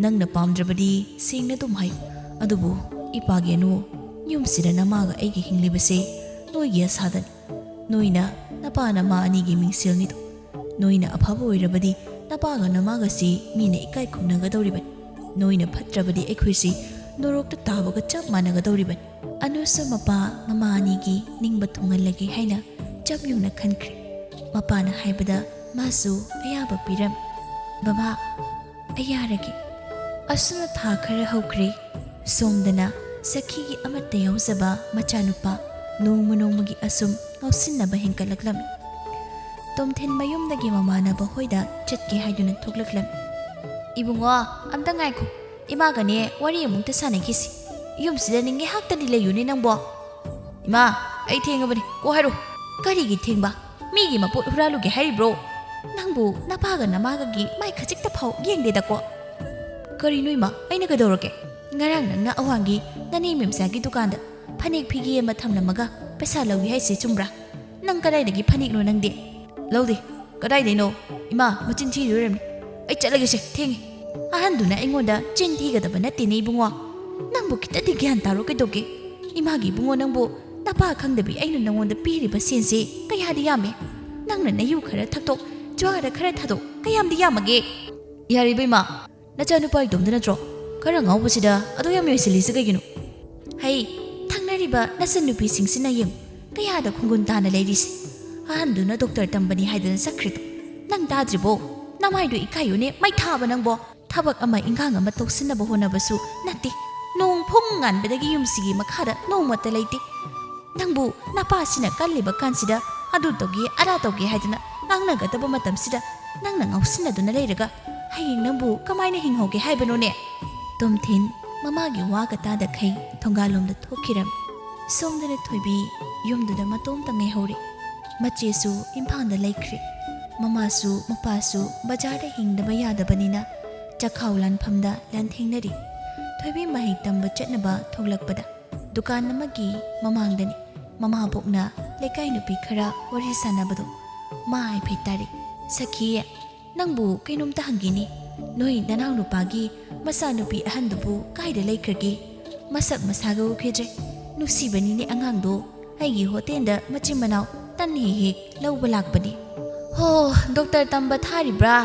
ꯅꯪꯅ ꯄꯥꯝꯗ꯭ꯔꯕꯗꯤ ꯁꯦꯡꯅ ꯑꯗꯨꯝ ꯍꯥꯏꯌꯨ꯫ ꯑꯗꯨꯕꯨ ꯏꯄꯥꯒꯤ ꯑꯅꯨ, ꯌꯨꯝꯁꯤꯗ ꯅꯃꯥꯒ ꯑꯩꯒ ꯍꯤꯡꯂꯤꯕꯁꯦ ꯅꯣꯏꯒꯤ ꯑꯁꯥꯗꯅꯤ꯫ ꯅꯣꯏꯅ ꯅꯄꯥ ꯅꯃꯥ ꯑꯅꯤꯒꯤ ꯃꯤꯡꯁꯦꯜꯅꯤꯗꯣ꯫ ꯅꯣꯏꯅ ꯑꯐꯕ ꯑꯣꯏꯔꯕꯗꯤ ꯅꯄꯥꯒ ꯅꯃꯥꯒꯁꯤ ꯃꯤꯅ ꯏꯀꯥꯏ ꯈꯨꯝꯅꯒꯗꯧꯔꯤꯕꯅꯤ꯫ ꯅꯣꯏꯅ ꯐꯠꯇ꯭ꯔꯕꯗꯤ ꯑꯩꯈꯣꯏꯁꯤ ꯅꯣꯔꯣꯛꯇ ꯇꯥꯕꯒ ꯆꯞ ꯃꯥꯟꯅꯒꯗꯧꯔꯤꯕꯅꯤ꯫" ꯑꯅꯨꯁꯨ ꯃꯄꯥ ꯃꯃꯥ ꯑꯅꯤꯒꯤ ꯅꯤꯡꯕ ꯊꯨꯡꯍꯜꯂꯒꯦ ꯍꯥꯏꯅ ꯆꯞ ꯌꯨꯡꯅ ꯈꯟꯈ꯭ꯔꯦ꯫ ꯃꯄꯥꯅ ꯍꯥꯏꯕꯗ ꯃꯥꯁꯨ ꯑꯌꯥꯕ ꯄꯤꯔꯝꯃꯤ꯫ "ꯕꯕꯥ, ꯑꯩ ꯌꯥꯔꯒꯦ꯫" ꯑꯁꯨꯝꯅ ꯊꯥ ꯈꯔ ꯍꯧꯈ꯭ꯔꯦ꯫ ꯁꯣꯝꯗꯅ ꯁꯈꯤꯒꯤ ꯑꯃꯠꯇ ꯌꯥꯎꯖꯕ ꯃꯆꯥꯅꯨꯄꯥ ꯅꯣꯡꯃ ꯅꯣꯡꯃꯒꯤ ꯑꯁꯨꯝ ꯉꯥꯎꯁꯤꯟꯅꯕ ꯍꯦꯟꯒꯠꯂꯛꯂꯝꯃꯤ꯫ ꯇꯣꯝꯊꯤꯟ ꯃꯌꯨꯝꯗꯒꯤ ꯃꯃꯥꯟꯅꯕ ꯍꯣꯏꯗ ꯆꯠꯀꯦ ꯍꯥꯏꯗꯨꯅ ꯊꯣꯛꯂꯛꯂꯝꯃꯤ꯫ "ꯏꯕꯨꯡꯉꯣ, ꯑꯝꯇ ꯉꯥꯏꯈꯣ, ꯏꯃꯥꯒꯅꯦ ꯋꯥꯔꯤ ꯑꯃꯨꯛꯇ ꯁꯥꯟꯅꯈꯤꯁꯤ꯫ ꯌꯨꯝꯁꯤꯗꯅꯦ ꯉꯥꯏꯍꯥꯛꯇꯗꯤ ꯂꯩꯌꯨꯅꯦ ꯅꯪꯕꯣ꯫" "ꯏꯃꯥ, ꯑꯩ ꯊꯦꯡꯉꯕꯅꯤ, ꯀꯣꯛ ꯍꯥꯏꯔꯣ꯫" "ꯀꯔꯤꯒꯤ ꯊꯦꯡꯕ? ꯃꯤꯒꯤ ꯃꯄꯣꯠ ꯍꯨꯔꯥꯜꯂꯨꯒꯦ ꯍꯥꯏꯔꯤꯕ꯭ꯔꯣ? ꯅꯪꯕꯨ ꯅꯄꯥꯒ ꯅꯃꯥꯒꯒꯤ ꯃꯥꯏ ꯈꯖꯤꯛꯇ ꯐꯥꯎ ꯌꯦꯡꯗꯦꯗꯀꯣ꯫" "ꯀꯔꯤꯅꯣ ꯏꯃꯥ, ꯑꯩꯅ ꯀꯩꯗꯧꯔꯒꯦ?" "ꯉꯔꯥꯡ ꯅꯪꯅ ꯑꯋꯥꯡꯒꯤ ꯅꯅꯦ ꯃꯦꯝꯆꯥꯒꯤ ꯗꯨꯀꯥꯟꯗ ꯐꯅꯦꯛ ꯐꯤꯒꯦ ꯑꯃ ꯊꯝꯂꯝꯃꯒ ꯄꯩꯁꯥ ꯂꯧꯏ ꯍꯥꯏꯁꯤ ꯆꯨꯝꯕ꯭ꯔꯥ? ꯅꯪ ꯀꯗꯥꯏꯗꯒꯤ ꯐꯅꯦꯛꯅꯣ ꯅꯪꯗꯤ?" "ꯂꯧꯗꯦ꯫ ꯀꯗꯥꯏꯗꯩꯅꯣ? ꯏꯃꯥ, ꯃꯆꯤꯟ ꯊꯤꯔꯤꯔꯣ ꯌꯦꯡꯉꯨꯅꯦ꯫ ꯑꯩ ꯆꯠꯂꯒꯦꯁꯦ, ꯊꯦꯡꯉꯦ꯫" ꯑꯍꯟꯗꯨꯅ ꯑꯩꯉꯣꯟꯗ ꯆꯤꯟ ꯊꯤꯒꯗꯕ ꯅꯠꯇꯦꯅꯦ ꯏꯕꯨꯡꯉꯣ꯫ ꯅꯪꯕꯨ ꯈꯤꯇꯗꯤ ꯒ꯭ꯌꯥꯟ ꯇꯥꯔꯣ ꯀꯩꯗꯧꯒꯦ? ꯏꯃꯥꯒꯤ ꯏꯕꯨꯡꯉꯣ ꯅꯪꯕꯨ ꯅꯄꯥ ꯈꯪꯗꯕꯤ ꯑꯩꯅ ꯅꯪꯉꯣꯟꯗ ꯄꯤꯔꯤꯕ ꯁꯦꯟꯁꯤ ꯀꯌꯥꯗꯤ ꯌꯥꯝꯃꯦ? ꯅꯪꯅ ꯅꯌꯨ ꯈꯔ ꯊꯛꯇꯣꯛ, ꯖꯨꯋꯥꯔ ꯈꯔ ꯊꯥꯗꯣꯛ, ꯀꯌꯥꯝꯗꯤ ꯌꯥꯝꯃꯒꯦ? ꯌꯥꯔꯦ ꯏꯕꯦꯝꯃ, ꯅꯆꯥꯅꯨꯄꯥ ꯏꯇꯣꯝꯇ ꯅꯠꯇ꯭ꯔꯣ? ꯈꯔ ꯉꯥꯎꯕꯁꯤꯗ ꯑꯗꯨ ꯌꯥꯝ ꯌꯣꯏꯁꯤꯜꯂꯤꯁꯦ ꯀꯩꯒꯤꯅꯣ? ꯍꯩ, ꯊꯪꯅꯔꯤꯕ ꯅꯆꯟꯅꯨꯄꯤꯁꯤꯡꯁꯤꯅ ꯌꯦꯡꯉꯨ, ꯀꯌꯥꯗ ꯈꯣꯡꯒꯨꯟ ꯇꯥꯅ ꯂꯩꯔꯤꯁꯦ꯫ ꯑꯍꯟꯗꯨꯅ ꯗꯣꯛꯇꯔ ꯇꯝꯕꯅꯤ ꯍꯥꯏꯗꯅ ꯆꯠꯈ꯭ꯔꯤꯗꯣ꯫ ꯅꯪ ꯇꯥꯗ꯭ꯔꯤꯕꯣ? ꯅꯃꯥꯏꯗꯣ ꯏꯀꯥꯏꯌꯨꯅꯦ, ꯃꯩ ꯊꯥꯕ ꯅꯪꯕꯣ꯫ ꯊꯕꯛ ꯑꯃ ꯏꯟꯈꯥꯡ ꯑꯃ ꯇꯧꯁꯤꯟꯅꯕ ꯍꯣꯠꯅꯕꯁꯨ ꯅꯠꯇꯦ꯫ ꯅꯣꯡ ꯐꯨꯡ ꯉꯥꯟꯕꯗꯒꯤ ꯌꯨꯝꯁꯤꯒꯤ ꯃꯈꯥꯗ ꯅꯣꯡꯃꯇ ꯂꯩꯇꯦ꯫ ꯅꯪꯕꯨ ꯅꯄꯥꯁꯤꯅ ꯀꯜꯂꯤꯕ ꯀꯥꯟꯁꯤꯗ ꯑꯗꯨ ꯇꯧꯒꯦ, ꯑꯗꯥ ꯇꯧꯒꯦ ꯍꯥꯏꯗꯅ ꯉꯥꯡꯅꯒꯗꯕ ꯃꯇꯝꯁꯤꯗ ꯅꯪꯅ ꯉꯥꯎꯁꯤꯟꯅꯗꯨꯅ ꯂꯩꯔꯒ ꯍꯌꯦꯡ ꯅꯪꯕꯨ ꯀꯃꯥꯏꯅ ꯍꯤꯡꯍꯧꯒꯦ ꯍꯥꯏꯕꯅꯣꯅꯦ? ꯇꯣꯝꯊꯤꯟ ꯃꯃꯥꯒꯤ ꯋꯥꯒ ꯇꯥꯗꯈꯩ ꯊꯣꯡꯒꯥꯜꯂꯣꯝꯗ ꯊꯣꯛꯈꯤꯔꯝꯃꯤ꯫ ꯁꯣꯝꯗꯅ ꯊꯣꯏꯕꯤ ꯌꯨꯝꯗꯨꯗ ꯃꯇꯣꯝꯇ ꯉꯥꯏꯍꯧꯔꯦ꯫ ꯃꯆꯦꯁꯨ ꯏꯝꯐꯥꯜꯗ ꯂꯩꯈ꯭ꯔꯦ꯫ ꯃꯃꯥꯁꯨ ꯃꯄꯥꯁꯨ ꯕꯖꯥꯔꯗ ꯍꯤꯡꯗꯕ ꯌꯥꯗꯕꯅꯤꯅ ꯆꯈꯥꯎ ꯂꯥꯟꯐꯝꯗ ꯂꯥꯟꯊꯦꯡꯅꯔꯤ꯫ ꯊꯣꯏꯕꯤ ꯃꯍꯩ ꯇꯝꯕ ꯆꯠꯅꯕ ꯊꯣꯛꯂꯛꯄꯗ ꯗꯨꯀꯥꯟ ꯑꯃꯒꯤ ꯃꯃꯥꯡꯗꯅꯤ꯫ ꯃꯃꯥꯕꯣꯛꯅ ꯂꯩꯀꯥꯏ ꯅꯨꯄꯤ ꯈꯔ ꯋꯥꯔꯤ ꯁꯥꯟꯅꯕꯗꯣ ꯃꯥ ꯍꯥꯏꯐꯦꯠ ꯇꯥꯔꯦ꯫ "ꯁꯈꯤ, ꯅꯪꯕꯨ ꯀꯩꯅꯣꯝꯇ ꯍꯪꯒꯦꯅꯦ꯫ ꯅꯣꯏ ꯅꯅꯥꯎ ꯅꯨꯄꯥꯒꯤ ꯃꯆꯥꯅꯨꯄꯤ ꯑꯍꯟꯗꯨꯕꯨ ꯀꯥꯏꯗ ꯂꯩꯈ꯭ꯔꯒꯦ? ꯃꯁꯛ ꯃꯁꯥꯒ ꯎꯈꯤꯗ꯭ꯔꯦ꯫ ꯅꯨꯡꯁꯤꯕꯅꯤꯅꯦ ꯑꯉꯥꯡꯗꯣ꯫ ꯑꯩꯒꯤ ꯍꯣꯇꯦꯜꯗ ꯃꯆꯤꯟ ꯃꯅꯥꯎ ꯇꯟ ꯍꯦꯛ ꯍꯦꯛ ꯂꯧꯕ ꯂꯥꯛꯄꯅꯤ꯫" "ꯍꯣ, ꯗꯣꯛꯇꯔ ꯇꯝꯕ ꯊꯥꯔꯤꯕ꯭ꯔꯥ?"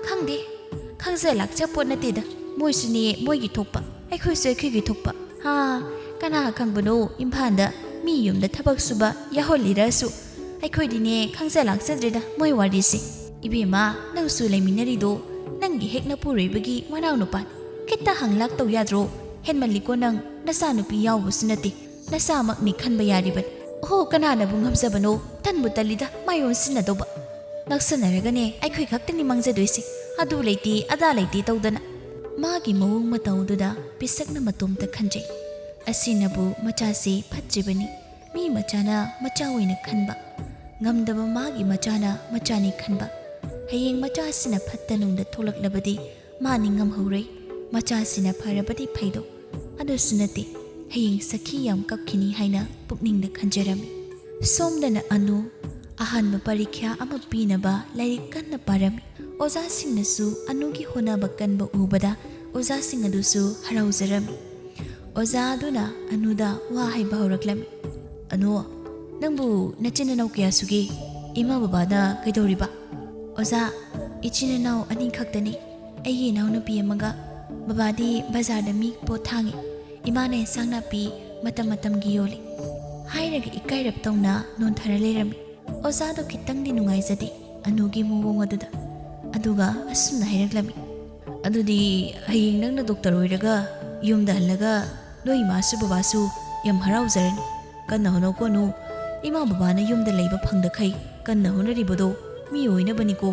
"ꯈꯪꯗꯦ, ꯈꯪꯖ ꯂꯥꯛꯆ ꯄꯣꯠ ꯅꯠꯇꯦꯗ꯫ ꯃꯣꯏꯁꯨꯅꯦ ꯃꯣꯏꯒꯤ ꯊꯣꯛꯄ, ꯑꯩꯈꯣꯏꯁꯨ ꯑꯩꯈꯣꯏꯒꯤ ꯊꯣꯛꯄ꯫ ꯍꯥ, ꯀꯅꯥ ꯈꯪꯕꯅꯣ, ꯏꯝꯐꯥꯜꯗ ꯃꯤ ꯌꯨꯝꯗ ꯊꯕꯛ ꯁꯨꯕ ꯌꯥꯎꯍꯜꯂꯤꯔꯁꯨ꯫ ꯑꯩꯈꯣꯏꯗꯤꯅꯦ ꯈꯪꯖ ꯂꯥꯛꯆꯗ꯭ꯔꯦꯗ ꯃꯣꯏ ꯋꯥꯔꯤꯁꯦ꯫ ꯏꯕꯦꯝꯃ, ꯅꯪꯁꯨ ꯂꯩꯃꯤꯟꯅꯔꯤꯗꯣ ꯅꯪꯒꯤ ꯍꯦꯛ ꯅꯄꯨꯔꯣꯏꯕꯒꯤ ꯃꯅꯥꯎ ꯅꯨꯄꯥꯅꯤ꯫ ꯈꯤꯇ ꯍꯪꯂꯥꯛ ꯇꯧ ꯌꯥꯗ꯭ꯔꯣ? ꯍꯦꯟꯃꯜꯂꯤꯀꯣ ꯅꯪ, ꯅꯆꯥꯅꯨꯄꯤ ꯌꯥꯎꯕꯁꯨ ꯅꯠꯇꯦ, ꯅꯆꯥꯃꯛꯅꯤ ꯈꯟꯕ ꯌꯥꯔꯤꯕꯅꯤ꯫ ꯑꯣꯍꯣ, ꯀꯅꯥꯅꯕꯨ ꯉꯝꯖꯕꯅꯣ? ꯇꯟꯕꯨ ꯇꯜꯂꯤꯗ ꯃꯥꯏ ꯑꯣꯟꯁꯤꯟꯅꯗꯧꯕ꯫ ꯅꯛꯁꯟꯅꯔꯒꯅꯦ ꯑꯩꯈꯣꯏ ꯈꯛꯇꯅꯤ ꯃꯥꯡꯖꯗꯣꯏꯁꯦ꯫ ꯑꯗꯨ ꯂꯩꯇꯦ, ꯑꯗꯥ ꯂꯩꯇꯦ ꯇꯧꯗꯅ꯫ ꯃꯥꯒꯤ ꯃꯑꯣꯡ ꯃꯇꯧꯗꯨꯗ ꯄꯤꯁꯛꯅ ꯃꯇꯣꯝꯇ ꯈꯟꯖꯩ꯫ ꯑꯁꯤꯅꯕꯨ ꯃꯆꯥꯁꯦ ꯐꯠꯇ꯭ꯔꯤꯕꯅꯤ꯫ ꯃꯤ ꯃꯆꯥꯅ ꯃꯆꯥ ꯑꯣꯏꯅ ꯈꯟꯕ, ꯉꯝꯗꯕ ꯃꯥꯒꯤ ꯃꯆꯥꯅ ꯃꯆꯥꯅꯤ ꯈꯟꯕ꯫ ꯍꯌꯦꯡ ꯃꯆꯥꯁꯤꯅ ꯐꯠꯇ ꯅꯨꯡꯗ ꯊꯣꯛꯂꯛꯂꯕꯗꯤ ꯃꯥ ꯅꯤꯡꯉꯝꯍꯧꯔꯣꯏ꯫ ꯃꯆꯥꯁꯤꯅ ꯐꯔꯕꯗꯤ ꯐꯩꯗꯣ꯫ ꯑꯗꯨꯁꯨ ꯅꯠꯇꯦ, ꯍꯌꯦꯡ ꯁꯈꯤ ꯌꯥꯝ ꯀꯞꯈꯤꯅꯤ ꯍꯥꯏꯅ ꯄꯨꯛꯅꯤꯡꯗ ꯈꯟꯖꯔꯝꯃꯤ꯫ ꯁꯣꯝꯗꯅ ꯑꯅꯨ ꯑꯍꯥꯟꯕ ꯄꯔꯤꯈ꯭ꯌꯥ ꯑꯃ ꯄꯤꯅꯕ ꯂꯥꯏꯔꯤꯛ ꯀꯟꯅ ꯄꯥꯔꯝꯃꯤ꯫ ꯑꯣꯖꯥꯁꯤꯡꯅꯁꯨ ꯑꯅꯨꯒꯤ ꯍꯣꯠꯅꯕ ꯀꯟꯕ ꯎꯕꯗ ꯑꯣꯖꯥꯁꯤꯡ ꯑꯗꯨꯁꯨ ꯍꯔꯥꯎꯖꯔꯝꯃꯤ꯫ ꯑꯣꯖꯥ ꯑꯗꯨꯅ ꯑꯅꯨꯗ ꯋꯥ ꯍꯥꯏꯕ ꯍꯧꯔꯛꯂꯝꯃꯤ꯫ "ꯑꯅꯨ, ꯅꯪꯕꯨ ꯅꯆꯤꯟ ꯅꯅꯥꯎ ꯀꯌꯥ ꯁꯨꯒꯦ? ꯏꯃꯥ ꯕꯕꯥꯅ ꯀꯩꯗꯧꯔꯤꯕ?" "ꯑꯣꯖꯥ, ꯏꯆꯤꯟ ꯏꯅꯥꯎ ꯑꯅꯤ ꯈꯛꯇꯅꯤ꯫ ꯑꯩꯒꯤ ꯏꯅꯥꯎꯅꯨꯄꯤ ꯑꯃꯒ꯫ ꯕꯕꯥꯗꯤ ꯕꯖꯥꯔꯗ ꯃꯤ ꯄꯣꯠ ꯊꯥꯡꯉꯤ꯫ ꯏꯃꯥꯅ ꯏꯟꯁꯥꯡ ꯅꯥꯄꯤ ꯃꯇꯝ ꯃꯇꯝꯒꯤ ꯌꯣꯜꯂꯤ꯫" ꯍꯥꯏꯔꯒ ꯏꯀꯥꯏꯔꯞ ꯇꯧꯅ ꯅꯣꯟꯊꯔ ꯂꯩꯔꯝꯃꯤ꯫ ꯑꯣꯖꯥꯗꯣ ꯈꯤꯇꯪꯗꯤ ꯅꯨꯡꯉꯥꯏꯖꯗꯦ ꯑꯅꯨꯒꯤ ꯃꯑꯣꯡ ꯑꯗꯨꯗ꯫ ꯑꯗꯨꯒ ꯑꯁꯨꯝꯅ ꯍꯥꯏꯔꯛꯂꯝꯃꯤ, "ꯑꯗꯨꯗꯤ ꯍꯌꯦꯡ ꯅꯪꯅ ꯗꯣꯛꯇꯔ ꯑꯣꯏꯔꯒ ꯌꯨꯝꯗ ꯍꯜꯂꯒ ꯅꯣꯏ ꯏꯃꯥꯁꯨ ꯕꯕꯥꯁꯨ ꯌꯥꯝ ꯍꯔꯥꯎꯖꯔꯅꯤ꯫ ꯀꯟꯅ ꯍꯣꯠꯅꯧꯀꯣ ꯑꯅꯨ꯫ ꯏꯃꯥ ꯕꯕꯥꯅ ꯌꯨꯝꯗ ꯂꯩꯕ ꯐꯪꯗꯈꯩ ꯀꯟꯅ ꯍꯣꯠꯅꯔꯤꯕꯗꯣ ꯃꯤ ꯑꯣꯏꯅꯕꯅꯤꯀꯣ꯫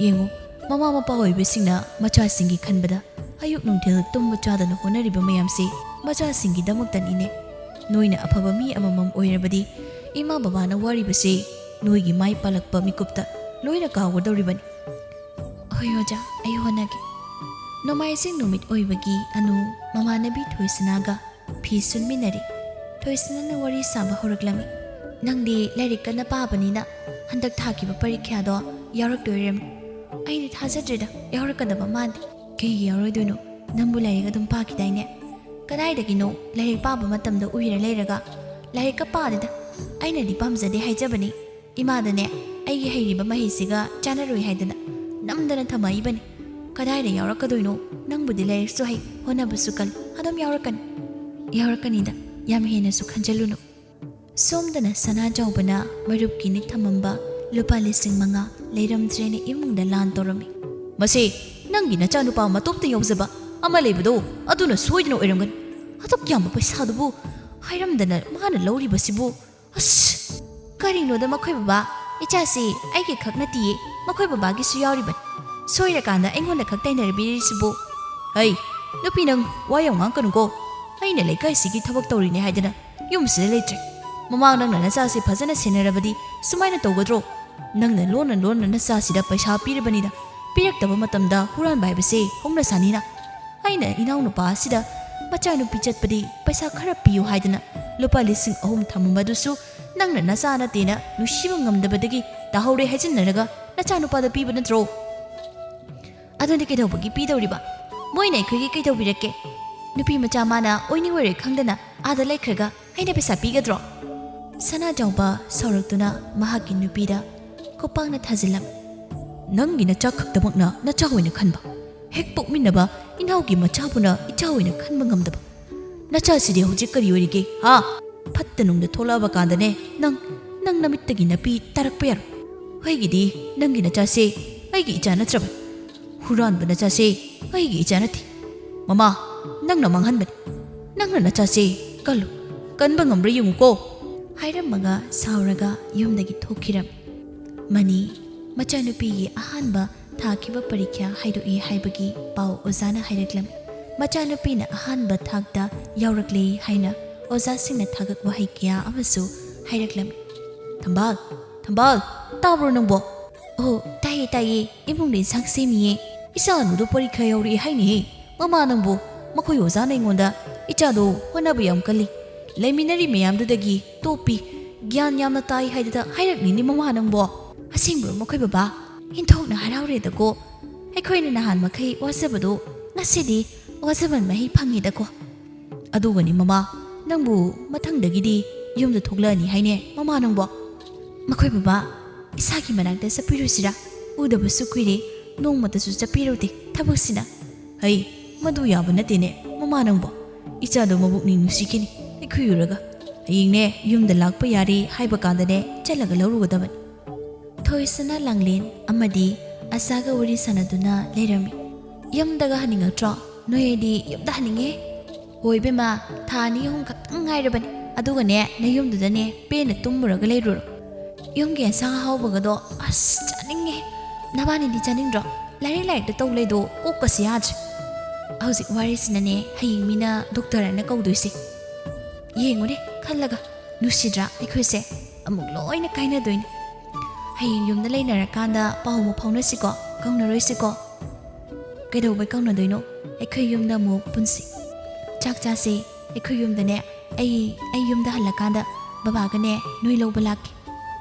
ꯌꯦꯡꯉꯨ, ꯃꯃꯥ ꯃꯄꯥ ꯑꯣꯏꯕꯁꯤꯡꯅ ꯃꯆꯥꯁꯤꯡꯒꯤ ꯈꯟꯕꯗ ꯑꯌꯨꯛ ꯅꯨꯡꯊꯤꯜ ꯇꯨꯝꯕ ꯆꯥꯗꯅ ꯍꯣꯠꯅꯔꯤꯕ ꯃꯌꯥꯝꯁꯦ ꯃꯆꯥꯁꯤꯡꯒꯤꯗꯃꯛꯇꯅꯤꯅꯦ꯫ ꯅꯣꯏꯅ ꯑꯐꯕ ꯃꯤ ꯑꯃꯃꯝ ꯑꯣꯏꯔꯕꯗꯤ ꯏꯃꯥ ꯕꯕꯥꯅ ꯋꯥꯔꯤꯕꯁꯦ ꯅꯣꯏꯒꯤ ꯃꯥꯏ ꯄꯥꯛꯂꯛꯄ ꯃꯤꯀꯨꯞꯇ ꯂꯣꯏꯅ ꯀꯥꯎꯒꯗꯧꯔꯤꯕꯅꯤ꯫ ꯍꯣꯏ ꯑꯣꯖꯥ, ꯑꯩ ꯍꯣꯠꯅꯒꯦ꯫ ꯅꯣꯡꯃꯥꯏꯖꯤꯡ ꯅꯨꯃꯤꯠ ꯑꯣꯏꯕꯒꯤ ꯑꯅꯨ ꯃꯃꯥꯟꯅꯕꯤ ꯊꯣꯏꯁꯅꯥꯒ ꯐꯤ ꯁꯨꯟꯃꯤꯟꯅꯔꯤ꯫ ꯊꯣꯏꯁꯅꯥꯅ ꯋꯥꯔꯤ ꯁꯥꯕ ꯍꯧꯔꯛꯂꯝꯃꯤ꯫ "ꯅꯪꯗꯤ ꯂꯥꯏꯔꯤꯛ ꯀꯟꯅ ꯄꯥꯕꯅꯤꯅ ꯍꯟꯗꯛ ꯊꯥꯈꯤꯕ ꯄꯔꯤꯈ꯭ꯌꯥꯗꯣ ꯌꯥꯎꯔꯛꯇꯣꯏꯔꯝꯅꯤ꯫ ꯑꯩꯗꯤ ꯊꯥꯖꯗ꯭ꯔꯦꯗ ꯌꯥꯎꯔꯛꯀꯗꯕ ꯃꯥꯟꯗꯦ꯫" "ꯀꯩꯒꯤ ꯌꯥꯎꯔꯣꯏꯗꯣꯏꯅꯣ? ꯅꯪꯕꯨ ꯂꯥꯏꯔꯤꯛ ꯑꯗꯨꯝ ꯄꯥꯈꯤꯗꯥꯏꯅꯦ?" "ꯀꯗꯥꯏꯗꯒꯤꯅꯣ? ꯂꯥꯏꯔꯤꯛ ꯄꯥꯕ ꯃꯇꯝꯗ ꯎꯏꯔ ꯂꯩꯔꯒ ꯂꯥꯏꯔꯤꯛꯀ ꯄꯥꯗꯦꯗ꯫ ꯑꯩꯅꯗꯤ ꯄꯥꯝꯖꯗꯦ ꯍꯥꯏꯖꯕꯅꯤ꯫ ꯏꯃꯥꯗꯅꯦ ꯑꯩꯒꯤ ꯍꯩꯔꯤꯕ ꯃꯍꯩꯁꯤꯒ ꯆꯥꯟꯅꯔꯣꯏ ꯍꯥꯏꯗꯅ ꯅꯝꯗꯅ ꯊꯝꯃꯛꯏꯕꯅꯤ꯫ ꯀꯗꯥꯏꯗ ꯌꯥꯎꯔꯛꯀꯗꯣꯏꯅꯣ? ꯅꯪꯕꯨꯗꯤ ꯂꯥꯏꯔꯤꯛꯁꯨ ꯍꯩ, ꯍꯣꯠꯅꯕꯁꯨ ꯀꯜꯂꯤ, ꯑꯗꯨꯝ ꯌꯥꯎꯔꯛꯀꯅꯤ꯫" "ꯌꯥꯎꯔꯛꯀꯅꯤꯗ, ꯌꯥꯝ ꯍꯦꯟꯅꯁꯨ ꯈꯟꯖꯜꯂꯨꯅꯨ꯫" ꯁꯣꯝꯗꯅ ꯁꯅꯥꯖꯥꯎꯕꯅ ꯃꯔꯨꯞꯀꯤ ꯅꯤꯛ ꯊꯝꯃꯝꯕ ꯂꯨꯄꯥ ꯂꯤꯁꯤꯡ ꯃꯉꯥ ꯂꯩꯔꯝꯗ꯭ꯔꯦꯅ ꯏꯃꯨꯡꯗ ꯂꯥꯟ ꯇꯧꯔꯝꯃꯤ꯫ "ꯃꯁꯤ ꯅꯪꯒꯤ ꯅꯆꯥꯅꯨꯄꯥ ꯃꯇꯣꯝꯇ ꯌꯥꯎꯖꯕ ꯑꯃ ꯂꯩꯕꯗꯣ, ꯑꯗꯨꯅ ꯁꯣꯏꯗꯅ ꯑꯣꯏꯔꯝꯒꯅꯤ꯫ ꯑꯗꯨꯛ ꯌꯥꯝꯕ ꯄꯩꯁꯥꯗꯨꯕꯨ ꯍꯥꯏꯔꯝꯗꯅ ꯃꯥꯅ ꯂꯧꯔꯤꯕꯁꯤꯕꯨ꯫ ꯑꯁ, ꯀꯔꯤꯅꯣꯗ ꯃꯈꯣꯏ ꯕꯕꯥ? ꯏꯆꯥꯁꯤ ꯑꯩꯒꯤ ꯈꯛ ꯅꯠꯇꯤꯌꯦ, ꯃꯈꯣꯏ ꯕꯕꯥꯒꯤꯁꯨ ꯌꯥꯎꯔꯤꯕꯅꯤ꯫ ꯁꯣꯏꯔꯀꯥꯟꯗ ꯑꯩꯉꯣꯟꯗ ꯈꯛ ꯇꯥꯏꯅꯔꯕꯤꯔꯤꯁꯤꯕꯨ?" "ꯍꯩ, ꯅꯨꯄꯤ ꯅꯪ ꯋꯥ ꯌꯥꯝ ꯉꯥꯡꯀꯅꯨꯀꯣ꯫ ꯑꯩꯅ ꯂꯩꯀꯥꯏꯁꯤꯒꯤ ꯊꯕꯛ ꯇꯧꯔꯤꯅꯦ ꯍꯥꯏꯗꯅ ꯌꯨꯝꯁꯤꯗ ꯂꯩꯇ꯭ꯔꯦ꯫ ꯃꯃꯥ, ꯅꯪꯅ ꯅꯆꯥꯁꯤ ꯐꯖꯅ ꯁꯦꯟꯅꯔꯕꯗꯤ ꯁꯨꯃꯥꯏꯅ ꯇꯧꯒꯗ꯭ꯔꯣ? ꯅꯪꯅ ꯂꯣꯟꯅ ꯂꯣꯟꯅ ꯅꯆꯥꯁꯤꯗ ꯄꯩꯁꯥ ꯄꯤꯔꯕꯅꯤꯅ, ꯄꯤꯔꯛꯇꯕ ꯃꯇꯝꯗ ꯍꯨꯔꯥꯟꯕ ꯍꯥꯏꯕꯁꯦ ꯍꯧꯅ ꯁꯥꯅꯤꯅ꯫ ꯑꯩꯅ ꯏꯅꯥꯎꯅꯨꯄꯥ ꯑꯁꯤꯗ ꯃꯆꯥꯅꯨꯄꯤ ꯆꯠꯄꯗꯤ ꯄꯩꯁꯥ ꯈꯔ ꯄꯤꯌꯨ ꯍꯥꯏꯗꯅ ꯂꯨꯄꯥ ꯂꯤꯁꯤꯡ ꯑꯍꯨꯝ ꯊꯝꯃꯝꯕꯗꯨꯁꯨ ꯅꯪꯅ ꯅꯆꯥ ꯅꯠꯇꯦꯅ ꯅꯨꯡꯁꯤꯕ ꯉꯝꯗꯕꯗꯒꯤ ꯇꯥꯍꯧꯔꯦ ꯍꯥꯏꯖꯤꯟꯅꯔꯒ ꯅꯆꯥꯅꯨꯄꯥꯗ ꯄꯤꯕ ꯅꯠꯇ꯭ꯔꯣ? ꯑꯗꯨꯗꯤ ꯀꯩꯗꯧꯕꯒꯤ ꯄꯤꯗꯧꯔꯤꯕ? ꯃꯣꯏꯅ ꯑꯩꯈꯣꯏꯒꯤ ꯀꯩꯗꯧꯕꯤꯔꯛꯀꯦ? ꯅꯨꯄꯤ ꯃꯆꯥ ꯃꯥꯅ ꯑꯣꯏꯅꯤꯡ ꯑꯣꯏꯔꯣꯏ ꯈꯪꯗꯅ ꯑꯥꯗ ꯂꯩꯈ꯭ꯔꯒ ꯑꯩꯅ ꯄꯩꯁꯥ ꯄꯤꯒꯗ꯭ꯔꯣ?" ꯁꯅꯥꯖꯥꯎꯕ ꯁꯥꯎꯔꯛꯇꯨꯅ ꯃꯍꯥꯛꯀꯤ ꯅꯨꯄꯤꯗ ꯈꯨꯄꯥꯛꯅ ꯊꯥꯖꯤꯜꯂꯝꯃꯤ꯫ "ꯅꯪꯒꯤ ꯅꯆꯥ ꯈꯛꯇꯃꯛꯅ ꯅꯆꯥ ꯑꯣꯏꯅ ꯈꯟꯕ, ꯍꯦꯛ ꯄꯣꯛꯃꯤꯟꯅꯕ ꯏꯅꯥꯎꯒꯤ ꯃꯆꯥꯕꯨꯅ ꯏꯆꯥ ꯑꯣꯏꯅ ꯈꯟꯕ ꯉꯝꯗꯕ꯫ ꯅꯆꯥꯁꯤꯗꯤ ꯍꯧꯖꯤꯛ ꯀꯔꯤ ꯑꯣꯏꯔꯤꯒꯦ, ꯍꯥ? ꯐꯠꯇ ꯅꯨꯡꯗ ꯊꯣꯛꯂꯛꯑꯕ ꯀꯥꯟꯗꯅꯦ ꯅꯪ, ꯅꯪ ꯅꯃꯤꯠꯇꯒꯤ ꯅꯄꯤ ꯇꯥꯔꯛꯄ ꯌꯥꯔꯣꯏ꯫ ꯑꯩꯒꯤꯗꯤ ꯅꯪꯒꯤ ꯅꯆꯥꯁꯦ ꯑꯩꯒꯤ ꯏꯆꯥ ꯅꯠꯇ꯭ꯔꯕꯅꯤ꯫ ꯍꯨꯔꯥꯟꯕ ꯅꯆꯥꯁꯦ ꯑꯩꯒꯤ ꯏꯆꯥ ꯅꯠꯇꯦ꯫ ꯃꯃꯥ, ꯅꯪꯅ ꯃꯥꯡꯍꯟꯕꯅꯤ꯫ ꯅꯪꯅ ꯅꯆꯥꯁꯦ ꯀꯜꯂꯨ, ꯀꯟꯕ ꯉꯝꯕ꯭ꯔꯥ ꯌꯦꯡꯉꯨꯀꯣ꯫" ꯍꯥꯏꯔꯝꯃꯒ ꯁꯥꯎꯔꯒ ꯌꯨꯝꯗꯒꯤ ꯊꯣꯛꯈꯤꯔꯝꯃꯤ꯫ ꯃꯅꯤ ꯃꯆꯥꯅꯨꯄꯤꯒꯤ ꯑꯍꯥꯟꯕ ꯊꯥꯈꯤꯕ ꯄꯔꯤꯈ꯭ꯌꯥ ꯍꯥꯏꯗꯣꯛꯏ ꯍꯥꯏꯕꯒꯤ ꯄꯥꯎ ꯑꯣꯖꯥꯅ ꯍꯥꯏꯔꯛꯂꯝꯃꯤ꯫ ꯃꯆꯥꯅꯨꯄꯤꯅ ꯑꯍꯥꯟꯕ ꯊꯥꯛꯇ ꯌꯥꯎꯔꯛꯂꯦ ꯍꯥꯏꯅ ꯑꯣꯖꯥꯁꯤꯡꯅ ꯊꯥꯒꯠ ꯋꯥꯍꯩ ꯀꯌꯥ ꯑꯃꯁꯨ ꯍꯥꯏꯔꯛꯂꯝꯃꯤ꯫ "ꯊꯝꯕꯥꯜ, "ꯕꯥꯜ, ꯇꯥꯕ꯭ꯔꯣ ꯅꯪꯕꯣ?" "ꯑꯣ, ꯇꯥꯏꯌꯦ, ꯇꯥꯏꯌꯦ꯫ ꯏꯃꯨꯡꯗ ꯏꯟꯁꯥꯡ ꯁꯦꯝꯃꯤꯌꯦ꯫ ꯏꯆꯥꯅꯨꯗꯣ ꯄꯔꯤꯈꯥ ꯌꯧꯔꯛꯑꯦ ꯍꯥꯏꯅꯦꯍꯦ꯫ ꯃꯃꯥ ꯅꯪꯕꯨ, ꯃꯈꯣꯏ ꯑꯣꯖꯥꯅ ꯑꯩꯉꯣꯟꯗ ꯏꯆꯥꯗꯣ ꯍꯣꯠꯅꯕ ꯌꯥꯝ ꯀꯜꯂꯤ, ꯂꯩꯃꯤꯟꯅꯔꯤ ꯃꯌꯥꯝꯗꯨꯗꯒꯤ ꯇꯣꯞꯄꯤ, ꯒ꯭ꯌꯥꯟ ꯌꯥꯝꯅ ꯇꯥꯏ ꯍꯥꯏꯗꯅ ꯍꯥꯏꯔꯛꯂꯤꯅꯦ ꯃꯃꯥ ꯅꯪꯕꯣ꯫ ꯑꯁꯦꯡꯕ꯭ꯔꯣ ꯃꯈꯣꯏ ꯕꯕꯥ? ꯏꯟꯊꯣꯛꯅ ꯍꯔꯥꯎꯔꯦꯗꯀꯣ꯫ ꯑꯩꯈꯣꯏꯅ ꯅꯍꯥꯟ ꯃꯈꯩ ꯋꯥꯖꯕꯗꯣ ꯉꯁꯤꯗꯤ ꯋꯥꯖꯕ ꯃꯍꯩ ꯐꯪꯉꯦꯗꯀꯣ꯫ ꯑꯗꯨꯒꯅꯤ ꯃꯃꯥ, ꯅꯪꯕꯨ ꯃꯊꯪꯗꯒꯤꯗꯤ ꯌꯨꯝꯗ ꯊꯣꯛꯂꯛꯑꯅꯤ ꯍꯥꯏꯅꯦ ꯃꯃꯥ ꯅꯪꯕꯣ?" "ꯃꯈꯣꯏ ꯕꯕꯥ, ꯏꯁꯥꯒꯤ ꯃꯅꯥꯛꯇ ꯆꯠꯄꯤꯔꯨꯁꯤꯔꯥ? ꯎꯗꯕꯁꯨ ꯀꯨꯏꯔꯦ, ꯅꯣꯡꯃꯇꯁꯨ ꯆꯠꯄꯤꯔꯨꯗꯦ ꯊꯕꯛꯁꯤꯅ꯫" "ꯍꯩ, ꯃꯗꯨ ꯌꯥꯕ ꯅꯠꯇꯦꯅꯦ ꯃꯃꯥ ꯅꯪꯕꯣ꯫ ꯏꯆꯥꯗꯣ ꯃꯕꯨꯛꯅꯤꯡ ꯅꯨꯡꯁꯤꯈꯤꯅꯤ ꯑꯩꯈꯣꯏ ꯎꯔꯒ꯫ ꯍꯌꯦꯡꯅꯦ ꯌꯨꯝꯗ ꯂꯥꯛꯄ ꯌꯥꯔꯦ ꯍꯥꯏꯕ ꯀꯥꯟꯗꯅꯦ ꯆꯠꯂꯒ ꯂꯧꯔꯨꯒꯗꯕꯅꯤ꯫" ꯊꯣꯏꯁꯅꯥ ꯂꯥꯡꯂꯦꯟ ꯑꯃꯗꯤ ꯑꯁꯥꯒ ꯋꯥꯔꯤ ꯁꯥꯟꯅꯗꯨꯅ ꯂꯩꯔꯝꯃꯤ꯫ "ꯌꯨꯝꯗꯒ ꯍꯟꯅꯤꯡꯉꯛꯇ꯭ꯔꯣ? ꯅꯣꯏꯗꯤ ꯌꯨꯝꯗ ꯍꯟꯅꯤꯡꯉꯦ꯫" "ꯍꯣꯏ ꯏꯕꯦꯝꯃ, ꯊꯥ ꯑꯅꯤ ꯑꯍꯨꯝ ꯈꯛꯇꯪ ꯉꯥꯏꯔꯕꯅꯤ꯫ ꯑꯗꯨꯒꯅꯦ ꯅꯌꯨꯝꯗꯨꯗꯅꯦ ꯄꯦꯟꯅ ꯇꯨꯝꯃꯨꯔꯒ ꯂꯩꯔꯨꯔꯣ꯫ ꯌꯨꯝꯒꯤ ꯑꯦꯟꯁꯥꯡ ꯑꯍꯥꯎꯕꯒꯗꯣ ꯑꯁ ꯆꯥꯅꯤꯡꯉꯦ꯫ ꯅꯕꯥꯅꯤꯗꯤ ꯆꯥꯅꯤꯡꯗ꯭ꯔꯣ? ꯂꯥꯏꯔꯤꯛ ꯂꯥꯏꯔꯤꯛꯇ ꯇꯧ ꯂꯩꯗꯣ ꯀꯣꯛꯀꯁꯦ ꯌꯥꯗ꯭ꯔꯦ꯫ ꯍꯧꯖꯤꯛ ꯋꯥꯔꯤꯁꯤꯅꯅꯦ ꯍꯌꯦꯡ ꯃꯤꯅ ꯗꯣꯛꯇꯔ ꯑꯅ ꯀꯧꯗꯣꯏꯁꯦ꯫ ꯌꯦꯡꯉꯨꯅꯦ ꯈꯜꯂꯒ, ꯅꯨꯡꯁꯤꯗ꯭ꯔꯥ ꯑꯩꯈꯣꯏꯁꯦ? ꯑꯃꯨꯛ ꯂꯣꯏꯅ ꯀꯥꯏꯅꯗꯣꯏꯅꯦ꯫ ꯍꯌꯦꯡ ꯌꯨꯝꯗ ꯂꯩꯅꯔꯀꯥꯟꯗ ꯄꯥꯎ ꯑꯃꯨꯛ ꯐꯥꯎꯅꯁꯤꯀꯣ, ꯀꯥꯎꯅꯔꯣꯏꯁꯤꯀꯣ꯫ ꯀꯩꯗꯧꯕꯩ ꯀꯥꯎꯅꯗꯣꯏꯅꯣ? ꯑꯩꯈꯣꯏ ꯌꯨꯝꯗ ꯑꯃꯨꯛ ꯄꯨꯟꯁꯤ꯫ ꯆꯥꯛ ꯆꯥꯁꯦ ꯑꯩꯈꯣꯏ ꯌꯨꯝꯗꯅꯦ꯫ ꯑꯩ, ꯑꯩ ꯌꯨꯝꯗ ꯍꯜꯂꯀꯥꯟꯗ ꯕꯕꯥꯒꯅꯦ ꯅꯣꯏ ꯂꯧꯕ ꯂꯥꯛꯀꯦ꯫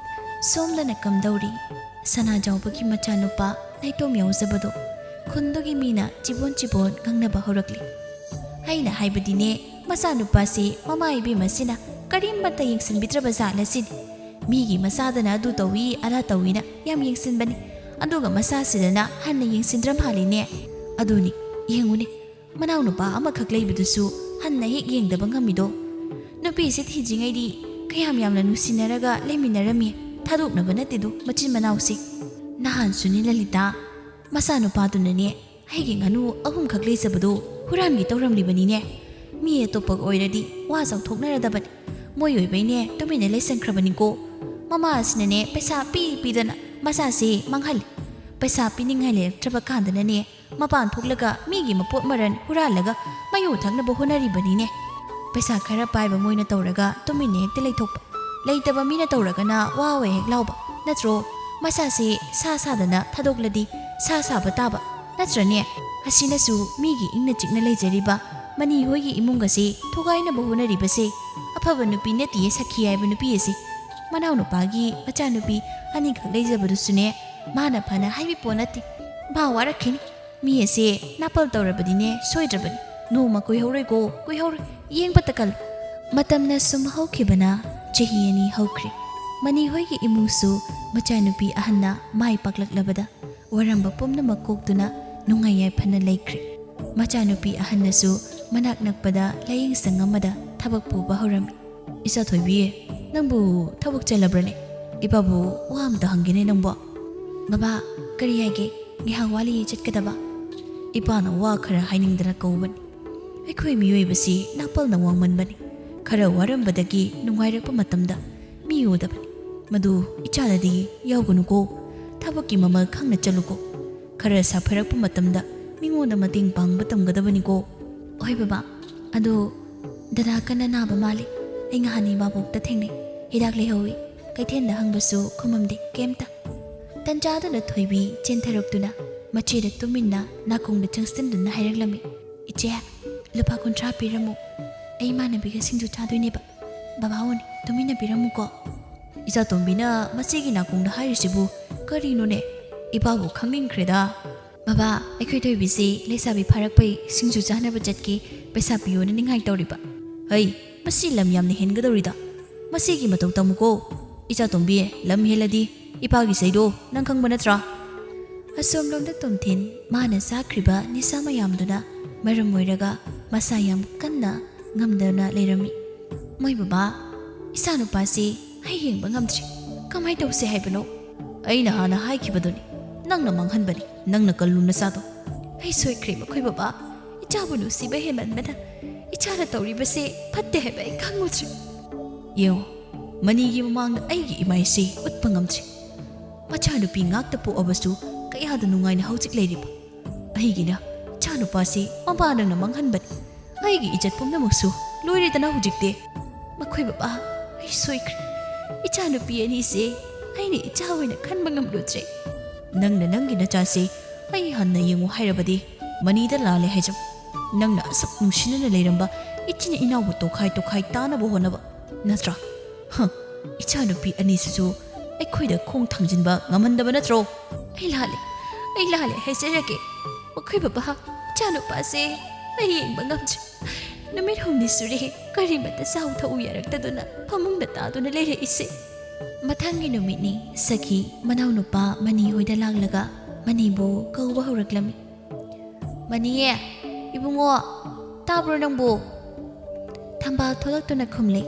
ꯁꯣꯝꯗꯅ ꯀꯝꯗꯧꯔꯤ? ꯁꯅꯥꯖꯥꯎꯕꯒꯤ ꯃꯆꯥꯅꯨꯄꯥ ꯅꯥꯏꯇꯣꯝ ꯌꯥꯎꯖꯕꯗꯣ ꯈꯨꯟꯗꯨꯒꯤ ꯃꯤꯅ ꯆꯤꯕꯣꯟ ꯆꯤꯕꯣꯟ ꯉꯥꯡꯅꯕ ꯍꯧꯔꯛꯂꯤ꯫ ꯑꯩꯅ ꯍꯥꯏꯕꯗꯤꯅꯦ, ꯃꯆꯥꯅꯨꯄꯥꯁꯤ ꯃꯃꯥ ꯏꯕꯦꯝꯃꯁꯤꯅ ꯀꯔꯤꯃꯠꯇ ꯌꯦꯡꯁꯤꯟꯕꯤꯗ꯭ꯔꯕ ꯖꯥꯠꯂ ꯁꯤꯅꯤ꯫ ꯃꯤꯒꯤ ꯃꯆꯥꯗꯅ ꯑꯗꯨ ꯇꯧꯏ, ꯑꯗꯥ ꯇꯧꯏꯅ ꯌꯥꯝ ꯌꯦꯡꯁꯤꯟꯕꯅꯤ, ꯑꯗꯨꯒ ꯃꯆꯥꯁꯤꯗꯅ ꯍꯟꯅ ꯌꯦꯡꯁꯤꯟꯗ꯭ꯔ ꯃꯥꯜꯂꯤꯅꯦ꯫ ꯑꯗꯨꯅꯤ, ꯌꯦꯡꯉꯨꯅꯦ, ꯃꯅꯥꯎꯅꯨꯄꯥ ꯑꯃꯈꯛ ꯂꯩꯕꯗꯨꯁꯨ ꯍꯟꯅ ꯍꯦꯛ ꯌꯦꯡꯗꯕ ꯉꯝꯃꯤꯗꯣ꯫ ꯅꯨꯄꯤꯁꯦ ꯊꯤꯗ꯭ꯔꯤꯉꯩꯗꯤ ꯀꯌꯥꯝ ꯌꯥꯝꯅ ꯅꯨꯡꯁꯤꯅꯔꯒ ꯂꯩꯃꯤꯟꯅꯔꯝꯃꯤ, ꯊꯥꯗꯣꯛꯅꯕ ꯅꯠꯇꯦꯗꯣ ꯃꯆꯤꯟ ꯃꯅꯥꯎꯁꯦ꯫ ꯅꯍꯥꯟꯁꯨꯅꯤ ꯂꯂꯤꯇꯥ, ꯃꯆꯥꯅꯨꯄꯥꯗꯨꯅꯅꯦ ꯑꯩꯒꯤ ꯉꯥꯅꯨ ꯑꯍꯨꯝꯈꯛ ꯂꯩꯖꯕꯗꯨ ꯍꯨꯔꯥꯟꯒꯦ ꯇꯧꯔꯝꯂꯤꯕꯅꯤꯅꯦ꯫ ꯃꯤ ꯑꯇꯣꯞꯄꯒ ꯑꯣꯏꯔꯗꯤ ꯋꯥ ꯆꯥꯎꯊꯣꯛꯅꯔꯗꯕꯅꯤ꯫ ꯃꯣꯏ ꯑꯣꯏꯕꯩꯅꯦ ꯇꯨꯃꯤꯟꯅ ꯂꯩꯁꯟꯈ꯭ꯔꯕꯅꯤꯀꯣ꯫ ꯃꯃꯥ ꯑꯁꯤꯅꯅꯦ ꯄꯩꯁꯥ ꯄꯤ ꯄꯤꯗꯅ ꯃꯆꯥꯁꯦ ꯃꯥꯡꯍꯜꯂꯤ꯫ ꯄꯩꯁꯥ ꯄꯤꯅꯤꯡꯉꯥꯏ ꯂꯩꯔꯛꯇ꯭ꯔꯕ ꯀꯥꯟꯗꯅꯅꯦ ꯃꯄꯥꯟ ꯊꯣꯛꯂꯒ ꯃꯤꯒꯤ ꯃꯄꯣꯠ ꯃꯔꯟ ꯍꯨꯔꯥꯜꯂꯒ ꯃꯌꯨ ꯊꯛꯅꯕ ꯍꯣꯠꯅꯔꯤꯕꯅꯤꯅꯦ꯫ ꯄꯩꯁꯥ ꯈꯔ ꯄꯥꯏꯕ ꯃꯣꯏꯅ ꯇꯧꯔꯒ ꯇꯨꯃꯤꯟꯅ ꯍꯦꯛꯇ ꯂꯩꯊꯣꯛꯄ꯫ ꯂꯩꯇꯕ ꯃꯤꯅ ꯇꯧꯔꯒꯅ ꯋꯥ ꯋꯥ ꯍꯦꯛ ꯂꯥꯎꯕ ꯅꯠꯇ꯭ꯔꯣ? ꯃꯁꯥꯁꯦ ꯁꯥ ꯁꯥꯗꯅ ꯊꯥꯗꯣꯛꯂꯗꯤ ꯁꯥ ꯁꯥꯕ ꯇꯥꯕ ꯅꯠꯇ꯭ꯔꯅꯦ? ꯑꯁꯤꯅꯁꯨ ꯃꯤꯒꯤ ꯏꯪꯅ ꯆꯤꯛꯅ ꯂꯩꯖꯔꯤꯕ ꯃꯅꯤ ꯍꯣꯏꯒꯤ ꯏꯃꯨꯡ ꯑꯁꯤ ꯊꯨꯒꯥꯏꯅꯕ ꯍꯣꯠꯅꯔꯤꯕꯁꯦ꯫ ꯑꯐꯕ ꯅꯨꯄꯤ ꯅꯠꯇꯤꯌꯦ ꯁꯈꯤ ꯍꯥꯏꯕ ꯅꯨꯄꯤ ꯑꯁꯤ꯫ ꯃꯅꯥꯎꯅꯨꯄꯥꯒꯤ ꯃꯆꯥꯅꯨꯄꯤ ꯑꯅꯤꯈꯛ ꯂꯩꯖꯕꯗꯨꯁꯨꯅꯦ, ꯃꯥꯅ ꯐꯅ ꯍꯥꯏꯕꯤ ꯄꯣꯠ ꯅꯠꯇꯦ꯫ ꯃꯥ ꯋꯥꯔꯛꯈꯤꯅꯤ꯫ ꯃꯤ ꯑꯁꯦ ꯅꯥꯄꯜ ꯇꯧꯔꯕꯗꯤꯅꯦ ꯁꯣꯏꯗ꯭ꯔꯕꯅꯤ꯫ ꯅꯣꯡꯃ ꯀꯨꯏꯍꯧꯔꯣꯏꯀꯣ, ꯀꯨꯏꯍꯧꯔꯣꯏ꯫ ꯌꯦꯡꯕꯇ ꯀꯜꯂꯨ꯫ ꯃꯇꯝꯅ ꯁꯨꯝ ꯍꯧꯈꯤꯕꯅ ꯆꯍꯤ ꯑꯅꯤ ꯍꯧꯈ꯭ꯔꯦ꯫ ꯃꯅꯤ ꯍꯣꯏꯒꯤ ꯏꯃꯨꯡꯁꯨ ꯃꯆꯥꯅꯨꯄꯤ ꯑꯍꯟꯅ ꯃꯥꯏ ꯄꯥꯛꯂꯛꯂꯕꯗ ꯋꯥꯔꯝꯕ ꯄꯨꯝꯅꯃꯛ ꯀꯣꯛꯇꯨꯅ ꯅꯨꯡꯉꯥꯏ ꯌꯥꯏꯐꯅ ꯂꯩꯈ꯭ꯔꯦ꯫ ꯃꯆꯥꯅꯨꯄꯤ ꯑꯍꯟꯅꯁꯨ ꯃꯅꯥꯛ ꯅꯛꯄꯗ ꯂꯥꯌꯦꯡꯁꯪ ꯑꯃꯗ ꯊꯕꯛ ꯄꯨꯕ ꯍꯧꯔꯝꯃꯤ꯫ "ꯏꯆꯥ ꯊꯣꯏꯕꯤ, ꯅꯪꯕꯨ ꯊꯕꯛ ꯆꯠꯂꯕ꯭ꯔꯅꯦ? ꯏꯄꯥꯕꯨ ꯋꯥ ꯑꯝꯇ ꯍꯪꯒꯦꯅꯦ ꯅꯪꯕꯣ꯫" "ꯕꯕꯥ, ꯀꯔꯤ ꯍꯥꯏꯒꯦ? ꯉꯥꯏꯍꯥꯛ ꯋꯥꯠꯂꯤ ꯆꯠꯀꯗꯕ꯫" "ꯏꯄꯥꯅ ꯋꯥ ꯈꯔ ꯍꯥꯏꯅꯤꯡꯗꯅ ꯀꯧꯕꯅꯤ꯫ ꯑꯩꯈꯣꯏ ꯃꯤꯑꯣꯏꯕꯁꯤ ꯅꯥꯄꯜꯅ ꯋꯥꯡꯃꯟꯕꯅꯤ꯫ ꯈꯔ ꯋꯥꯔꯝꯕꯗꯒꯤ ꯅꯨꯡꯉꯥꯏꯔꯛꯄ ꯃꯇꯝꯗ ꯃꯤ ꯎꯗꯕꯅꯤ꯫ ꯃꯗꯨ ꯏꯆꯥꯗꯗꯤ ꯌꯥꯎꯒꯅꯨꯀꯣ꯫ ꯊꯕꯛꯀꯤ ꯃꯃꯜ ꯈꯪꯅ ꯆꯠꯂꯨꯀꯣ꯫ ꯈꯔ ꯁꯥꯐꯔꯛꯄ ꯃꯇꯝꯗ ꯃꯤꯉꯣꯟꯗ ꯃꯇꯦꯡ ꯄꯥꯡꯕ ꯇꯝꯒꯗꯕꯅꯤꯀꯣ꯫" "ꯍꯣꯏ ꯕꯕꯥ, ꯑꯗꯣ ꯗꯗꯥ ꯀꯟꯅ ꯅꯥꯕ ꯃꯥꯜꯂꯤ꯫ ꯑꯩ ꯉꯍꯥꯟ ꯏꯃꯥꯕꯣꯛꯇ ꯊꯦꯡꯅꯩ꯫ ꯍꯤꯗꯥꯛ ꯂꯩꯍꯧꯋꯤ꯫ ꯀꯩꯊꯦꯜꯗ ꯍꯪꯕꯁꯨ ꯈꯨꯝꯃꯝꯗꯦ ꯀꯩꯝꯇ꯫" ꯇꯟꯖꯥꯗꯨꯗ ꯊꯣꯏꯕꯤ ꯆꯦꯟꯊꯔꯛꯇꯨꯅ ꯃꯆꯦꯗ ꯇꯨꯃꯤꯟꯅ ꯅꯥꯀꯣꯡꯗ ꯆꯪꯁꯤꯟꯗꯨꯅ ꯍꯥꯏꯔꯛꯂꯝꯃꯤ, "ꯏꯆꯦ, ꯂꯨꯄꯥ ꯀꯨꯟꯊ꯭ꯔꯥ ꯄꯤꯔꯝꯃꯨ꯫ ꯑꯩ ꯏꯃꯥꯟꯅꯕꯤꯒ ꯁꯤꯡꯖꯨ ꯆꯥꯗꯣꯏꯅꯦꯕ꯫ ꯕꯕꯥ ꯍꯣꯅꯤ, ꯇꯨꯃꯤꯟꯅ ꯄꯤꯔꯝꯃꯨꯀꯣ꯫" ꯏꯆꯥꯇꯣꯝꯕꯤꯅ ꯃꯆꯦꯒꯤ ꯅꯥꯀꯣꯡꯗ ꯍꯥꯏꯔꯤꯁꯤꯕꯨ ꯀꯔꯤꯅꯣꯅꯦ? ꯏꯄꯥꯕꯨ ꯈꯪꯅꯤꯡꯈ꯭ꯔꯦꯗ꯫ "ꯕꯕꯥ, ꯑꯩꯈꯣꯏ ꯊꯣꯏꯕꯤꯁꯤ ꯂꯩꯁꯥꯕꯤ ꯐꯥꯔꯛꯄꯩ ꯁꯤꯡꯖꯨ ꯆꯥꯅꯕ ꯆꯠꯀꯦ, ꯄꯩꯁꯥ ꯄꯤꯌꯣꯅ ꯅꯤꯡꯉꯥꯏ ꯇꯧꯔꯤꯕ꯫" "ꯍꯩ, ꯃꯁꯤ ꯂꯝ ꯌꯥꯝꯅ ꯍꯦꯟꯒꯗꯧꯔꯤꯗ꯫ ꯃꯁꯤꯒꯤ ꯃꯇꯧ ꯇꯝꯃꯨꯀꯣ꯫ ꯏꯆꯥꯇꯣꯝꯕꯤ, ꯂꯝ ꯍꯦꯜꯂꯗꯤ ꯏꯄꯥꯒꯤ ꯆꯩꯗꯣ ꯅꯪ ꯈꯪꯕ ꯅꯠꯇ꯭ꯔꯥ?" ꯑꯁꯣꯝꯂꯣꯝꯗ ꯇꯣꯝꯊꯤꯟ ꯃꯥꯅ ꯆꯥꯈ꯭ꯔꯤꯕ ꯅꯤꯁꯥ ꯃꯌꯥꯝꯗꯨꯅ ꯃꯔꯝ ꯑꯣꯏꯔꯒ ꯃꯁꯥ ꯌꯥꯝ ꯀꯟꯅ ꯉꯝꯗꯅ ꯂꯩꯔꯝꯃꯤ꯫ "ꯃꯣꯏ ꯕꯕꯥ, ꯏꯆꯥꯅꯨꯄꯥꯁꯤ ꯑꯩ ꯌꯦꯡꯕ ꯉꯝꯗ꯭ꯔꯦ꯫ ꯀꯃꯥꯏ ꯇꯧꯁꯦ ꯍꯥꯏꯕꯅꯣ?" "ꯑꯩꯅ ꯍꯥꯟꯅ ꯍꯥꯏꯈꯤꯕꯗꯨꯅꯤ, ꯅꯪꯅ ꯃꯥꯡꯍꯟꯕꯅꯤ, ꯅꯪꯅ ꯀꯜꯂꯨ ꯅꯆꯥꯗꯣ꯫" "ꯑꯩ ꯁꯣꯏꯈ꯭ꯔꯦ ꯃꯈꯣꯏ ꯕꯕꯥ꯫ ꯏꯆꯥꯕꯨ ꯅꯨꯡꯁꯤꯕ ꯍꯦꯟꯃꯟꯕꯅ ꯏꯆꯥꯅ ꯇꯧꯔꯤꯕꯁꯦ ꯐꯠꯇꯦ ꯍꯥꯏꯕ ꯑꯩ ꯈꯪꯉꯨꯗ꯭ꯔꯦ꯫" "ꯌꯦꯡꯉꯣ, ꯃꯅꯤꯒꯤ ꯃꯃꯥꯡꯗ ꯑꯩꯒꯤ ꯏꯃꯥ ꯏꯆꯦ ꯎꯠꯄ ꯉꯝꯗ꯭ꯔꯦ꯫ ꯃꯆꯥꯅꯨꯄꯤ ꯉꯥꯛꯇ ꯄꯣꯛꯑꯕꯁꯨ ꯀꯌꯥꯗ ꯅꯨꯡꯉꯥꯏꯅ ꯍꯧꯖꯤꯛ ꯂꯩꯔꯤꯕ꯫ ꯑꯩꯒꯤꯅ ꯏꯆꯥꯅꯨꯄꯥꯁꯤ ꯃꯄꯥ ꯅꯪꯅ ꯃꯥꯡꯍꯟꯕꯅꯤ꯫ ꯑꯩꯒꯤ ꯏꯖꯠ ꯄꯨꯝꯅꯃꯛꯁꯨ ꯂꯣꯏꯔꯦꯗꯅ ꯍꯧꯖꯤꯛꯇꯤ꯫ ꯃꯈꯣꯏ ꯕꯕꯥ, ꯑꯩ ꯁꯣꯏꯈ꯭ꯔꯦ꯫ ꯏꯆꯥꯅꯨꯄꯤ ꯑꯅꯤꯁꯦ ꯑꯩꯅ ꯏꯆꯥ ꯑꯣꯏꯅ ꯈꯟꯕ ꯉꯝꯂꯨꯗ꯭ꯔꯦ꯫ ꯅꯪꯅ ꯅꯪꯒꯤ ꯅꯆꯥꯁꯦ ꯑꯩ ꯍꯟꯅ ꯌꯦꯡꯉꯨ ꯍꯥꯏꯔꯕꯗꯤ ꯃꯅꯤꯗ ꯂꯥꯜꯂꯦ ꯍꯥꯏꯖꯧ꯫ ꯅꯪꯅ ꯑꯁꯨꯛ ꯅꯨꯡꯁꯤꯅꯅ ꯂꯩꯔꯝꯕ ꯏꯆꯤꯟ ꯏꯅꯥꯎꯕꯨ ꯇꯣꯈꯥꯏ ꯇꯣꯈꯥꯏ ꯇꯥꯅꯕ ꯍꯣꯠꯅꯕ ꯅꯠꯇ꯭ꯔꯥ? ꯍ, ꯏꯆꯥꯅꯨꯄꯤ ꯑꯅꯤꯁꯤꯁꯨ ꯑꯩꯈꯣꯏꯗ ꯈꯣꯡ ꯊꯥꯡꯖꯤꯟꯕ ꯉꯝꯍꯟꯗꯕ ꯅꯠꯇ꯭ꯔꯣ? ꯑꯩ ꯂꯥꯜꯂꯦ, ꯑꯩ ꯂꯥꯜꯂꯦ ꯍꯥꯏꯖꯔꯒꯦ꯫ ꯃꯈꯣꯏ ꯕꯕꯥ, ꯏꯆꯥꯅꯨꯄꯥꯁꯦ ꯑꯩ ꯌꯦꯡꯕ ꯉꯝꯗ꯭ꯔꯦ꯫ ꯅꯨꯃꯤꯠ ꯍꯨꯝꯅꯤ ꯁꯨꯔꯦ ꯀꯔꯤꯃꯠꯇ ꯆꯥꯎ ꯊꯛꯎ ꯌꯥꯔꯛꯇꯗꯨꯅ ꯐꯃꯨꯡꯗ ꯇꯥꯗꯨꯅ ꯂꯩꯔꯛꯏꯁꯦ꯫ ꯃꯊꯪꯒꯤ ꯅꯨꯃꯤꯠꯅꯤ ꯁꯈꯤ ꯃꯅꯥꯎꯅꯨꯄꯥ ꯃꯅꯤ ꯍꯣꯏꯗ ꯂꯥꯛꯂꯒ ꯃꯅꯤꯕꯨ ꯀꯧꯕ ꯍꯧꯔꯛꯂꯝꯃꯤ꯫ "ꯃꯅꯤꯌꯦ, ꯏꯕꯨꯡꯉꯣ, ꯇꯥꯕ꯭ꯔꯣ ꯅꯪꯕꯨ?" ꯊꯝꯕꯥꯜ ꯊꯣꯛꯂꯛꯇꯨꯅ ꯈꯨꯝꯂꯦ꯫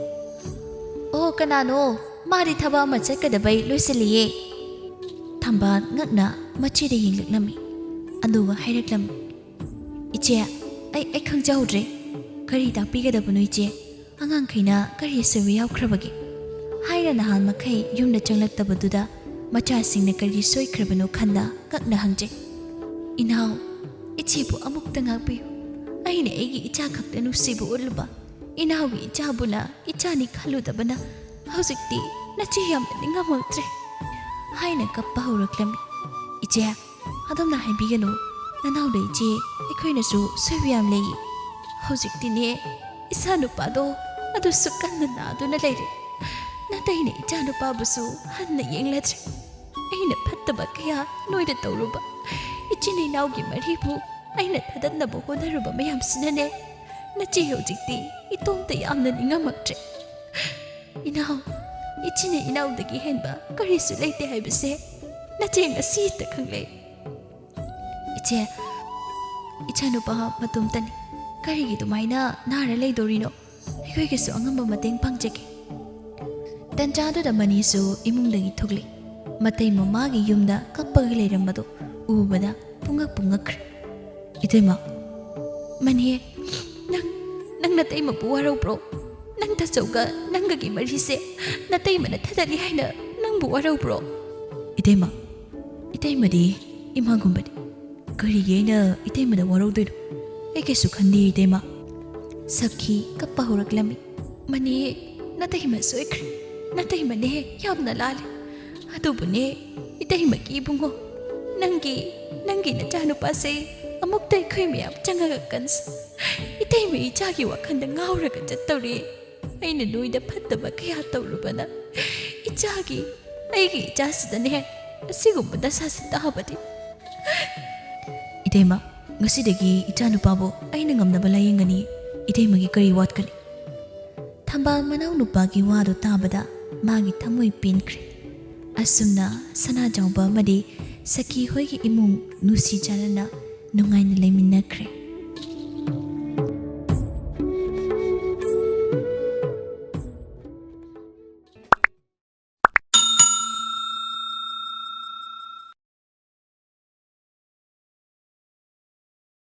"ꯑꯣ, ꯀꯅꯥꯅꯣ? ꯃꯥꯗꯤ ꯊꯕꯛ ꯑꯃ ꯆꯠꯀꯗꯕꯩ ꯂꯣꯏꯁꯤꯜꯂꯤꯌꯦ꯫" ꯊꯝꯕꯥꯜ ꯉꯛꯅ ꯃꯆꯦꯗ ꯌꯦꯡꯂꯛꯂꯝꯃꯤ꯫ ꯑꯗꯨꯒ ꯍꯥꯏꯔꯛꯂꯝꯃꯤ, "ꯏꯆꯦ, ꯑꯩ, ꯑꯩ ꯈꯪꯖꯍꯧꯗ꯭ꯔꯦ꯫ ꯀꯔꯤ ꯇꯥꯛꯄꯤꯒꯗꯕꯅꯣ ꯏꯆꯦ? ꯑꯉꯥꯡꯈꯩꯅ ꯀꯔꯤ ꯑꯁꯣꯏꯕ ꯌꯥꯎꯈ꯭ꯔꯕꯒꯦ?" ꯍꯥꯏꯅ ꯅꯍꯥꯟ ꯃꯈꯩ ꯌꯨꯝꯗ ꯆꯪꯂꯛꯇꯕꯗꯨꯗ ꯃꯆꯥꯁꯤꯡꯅ ꯀꯔꯤ ꯁꯣꯏꯈ꯭ꯔꯕꯅꯣ ꯈꯟꯅ ꯉꯛꯅ ꯍꯪꯖꯩ꯫ "ꯏꯅꯥꯎ, ꯏꯆꯦꯕꯨ ꯑꯃꯨꯛꯇ ꯉꯥꯛꯄꯤꯌꯨ꯫ ꯑꯩꯅ ꯑꯩꯒꯤ ꯏꯆꯥ ꯈꯛꯇ ꯅꯨꯡꯁꯤꯕ ꯎꯠꯂꯨꯕ ꯏꯅꯥꯎꯒꯤ ꯏꯆꯥꯕꯨꯅ ꯏꯆꯥꯅꯤ ꯈꯜꯂꯨꯗꯕꯅ ꯍꯧꯖꯤꯛꯇꯤ ꯅꯆꯦ ꯌꯥꯝꯅ ꯅꯤꯡꯉꯝꯃꯛꯇ꯭ꯔꯦ" ꯍꯥꯏꯅ ꯀꯞꯄ ꯍꯧꯔꯛꯂꯝꯃꯤ꯫ "ꯏꯆꯦ, ꯑꯗꯣꯝꯅ ꯍꯥꯏꯕꯤꯒꯅꯨ꯫ ꯅꯅꯥꯎꯗ ꯏꯆꯦ, ꯑꯩꯈꯣꯏꯅꯁꯨ ꯁꯣꯏꯕ ꯌꯥꯝ ꯂꯩ꯫ ꯍꯧꯖꯤꯛꯇꯤꯅꯦ, ꯏꯆꯥ ꯅꯨꯄꯥꯗꯣ ꯑꯗꯨꯁꯨ ꯀꯟꯅ ꯅꯥꯗꯨꯅ ꯂꯩꯔꯦ꯫ ꯅꯇꯩꯅ ꯏꯆꯥ ꯅꯨꯄꯥꯕꯨꯁꯨ ꯍꯟꯅ ꯌꯦꯡꯂꯗ꯭ꯔꯦ꯫ ꯑꯩꯅ ꯐꯠꯇꯕ ꯀꯌꯥ ꯅꯣꯏꯗ ꯇꯧꯔꯨꯕ, ꯏꯆꯤꯟ ꯏꯅꯥꯎꯒꯤ ꯃꯔꯤꯕꯨ ꯑꯩꯅ ꯊꯗꯠꯅꯕ ꯍꯣꯠꯅꯔꯨꯕ ꯃꯌꯥꯝꯁꯤꯅꯅꯦ, ꯅꯆꯦ ꯍꯧꯖꯤꯛꯇꯤ ꯏꯇꯣꯝꯇ ꯌꯥꯝꯅ ꯅꯤꯡꯉꯝꯃꯛꯇ꯭ꯔꯦ꯫ ꯏꯅꯥꯎ, ꯏꯆꯤꯟ ꯏꯅꯥꯎꯗꯒꯤ ꯍꯦꯟꯕ ꯀꯔꯤꯁꯨ ꯂꯩꯇꯦ ꯍꯥꯏꯕꯁꯦ ꯅꯆꯦ ꯉꯁꯤꯇ ꯈꯪꯂꯦ꯫" "ꯏꯆꯦ, ꯏꯆꯥꯅꯨꯄꯥ ꯃꯇꯣꯝꯇꯅꯤ꯫ ꯀꯔꯤꯒꯤ ꯑꯗꯨꯃꯥꯏꯅ ꯅꯥꯔ ꯂꯩꯗꯣꯔꯤꯅꯣ? ꯑꯩꯈꯣꯏꯒꯤꯁꯨ ꯑꯉꯝꯕ ꯃꯇꯦꯡ ꯄꯥꯡꯖꯒꯦ꯫" ꯇꯟꯖꯥꯗꯨꯗ ꯃꯅꯤꯁꯨ ꯏꯃꯨꯡꯗꯒꯤ ꯊꯣꯛꯂꯛꯏ꯫ ꯃꯇꯩ ꯃꯃꯥꯒꯤ ꯌꯨꯝꯗ ꯀꯞꯄꯒ ꯂꯩꯔꯝꯕꯗꯨ ꯎꯕꯗ ꯄꯨꯡꯉꯛ ꯄꯨꯡꯉꯛꯈ꯭ꯔꯦ꯫ "ꯏꯇꯩꯃ, ꯃꯅꯤ, ꯅꯪ, ꯅꯪ ꯅꯇꯩꯃꯕꯨ ꯋꯥꯔꯧꯕ꯭ꯔꯣ? ꯅꯪ ꯇꯥꯆꯧꯒ ꯅꯪꯒꯒꯤ ꯃꯔꯤꯁꯦ ꯅꯇꯩꯃꯅ ꯊꯗꯠꯂꯤ ꯍꯥꯏꯅ ꯅꯪꯕꯨ ꯋꯥꯔꯧꯕ꯭ꯔꯣ?" "ꯏꯇꯩꯃ, ꯏꯇꯩꯃꯗꯤ ꯏꯃꯥꯒꯨꯝꯕꯅꯤ꯫ ꯀꯔꯤꯒꯤ ꯑꯩꯅ ꯏꯇꯩꯃꯗ ꯋꯥꯔꯧꯗꯣꯏꯅꯣ? ꯑꯩ ꯀꯩꯁꯨ ꯈꯟꯗꯦ ꯏꯇꯩꯃ꯫" ꯁꯈꯤ ꯀꯞꯄ ꯍꯧꯔꯛꯂꯝꯃꯤ꯫ "ꯃꯅꯤ, ꯅꯇꯩꯃ ꯁꯣꯏꯈ꯭ꯔꯦ꯫ ꯅꯇꯩꯃꯅꯦ ꯌꯥꯝꯅ ꯂꯥꯜꯂꯦ꯫ ꯑꯗꯨꯕꯨꯅꯦ, ꯏꯇꯩꯃꯒꯤ ꯏꯕꯨꯡꯉꯣ, ꯅꯪꯒꯤ, ꯅꯪꯒꯤ ꯅꯆꯥꯅꯨꯄꯥꯁꯦ ꯑꯃꯨꯛꯇ ꯑꯩꯈꯣꯏ ꯃꯌꯥꯝ ꯆꯪꯉꯒ ꯀꯟꯁꯤ꯫ ꯏꯇꯩꯃ ꯏꯆꯥꯒꯤ ꯋꯥꯈꯜꯗ ꯉꯥꯎꯔꯒ ꯆꯠꯇꯧꯔꯤ꯫ ꯑꯩꯅ ꯅꯣꯏꯗ ꯐꯠꯇꯕ ꯀꯌꯥ ꯇꯧꯔꯨꯕꯅ ꯏꯆꯥꯒꯤ, ꯑꯩꯒꯤ ꯏꯆꯥꯁꯤꯗꯅꯦ ꯑꯁꯤꯒꯨꯝꯕ ꯗꯁꯥꯁꯤ ꯇꯥꯕꯗꯤ꯫ ꯏꯇꯩꯃ, ꯉꯁꯤꯗꯒꯤ ꯏꯆꯥꯅꯨꯄꯥꯕꯨ ꯑꯩꯅ ꯉꯝꯅꯕ ꯂꯥꯌꯦꯡꯒꯅꯤ꯫ ꯏꯇꯩꯃꯒꯤ ꯀꯔꯤ ꯋꯥꯠꯀꯅꯤ? ꯊꯝꯕꯥꯜ ꯃꯅꯥꯎꯅꯨꯄꯥꯒꯤ ꯋꯥꯗꯨ ꯇꯥꯕꯗ ꯃꯥꯒꯤ ꯊꯃꯣꯏ ꯄꯦꯟꯈ꯭ꯔꯦ꯫ ꯑꯁꯨꯝꯅ ꯁꯅꯥꯖꯥꯎꯕ ꯑꯃꯗꯤ ꯁꯈꯤ ꯍꯣꯏꯒꯤ ꯏꯃꯨꯡ ꯅꯨꯡꯁꯤ ꯆꯥꯟꯅꯅ ꯅꯨꯡꯉꯥꯏꯅ ꯂꯩꯃꯤꯟꯅꯈ꯭ꯔꯦ꯫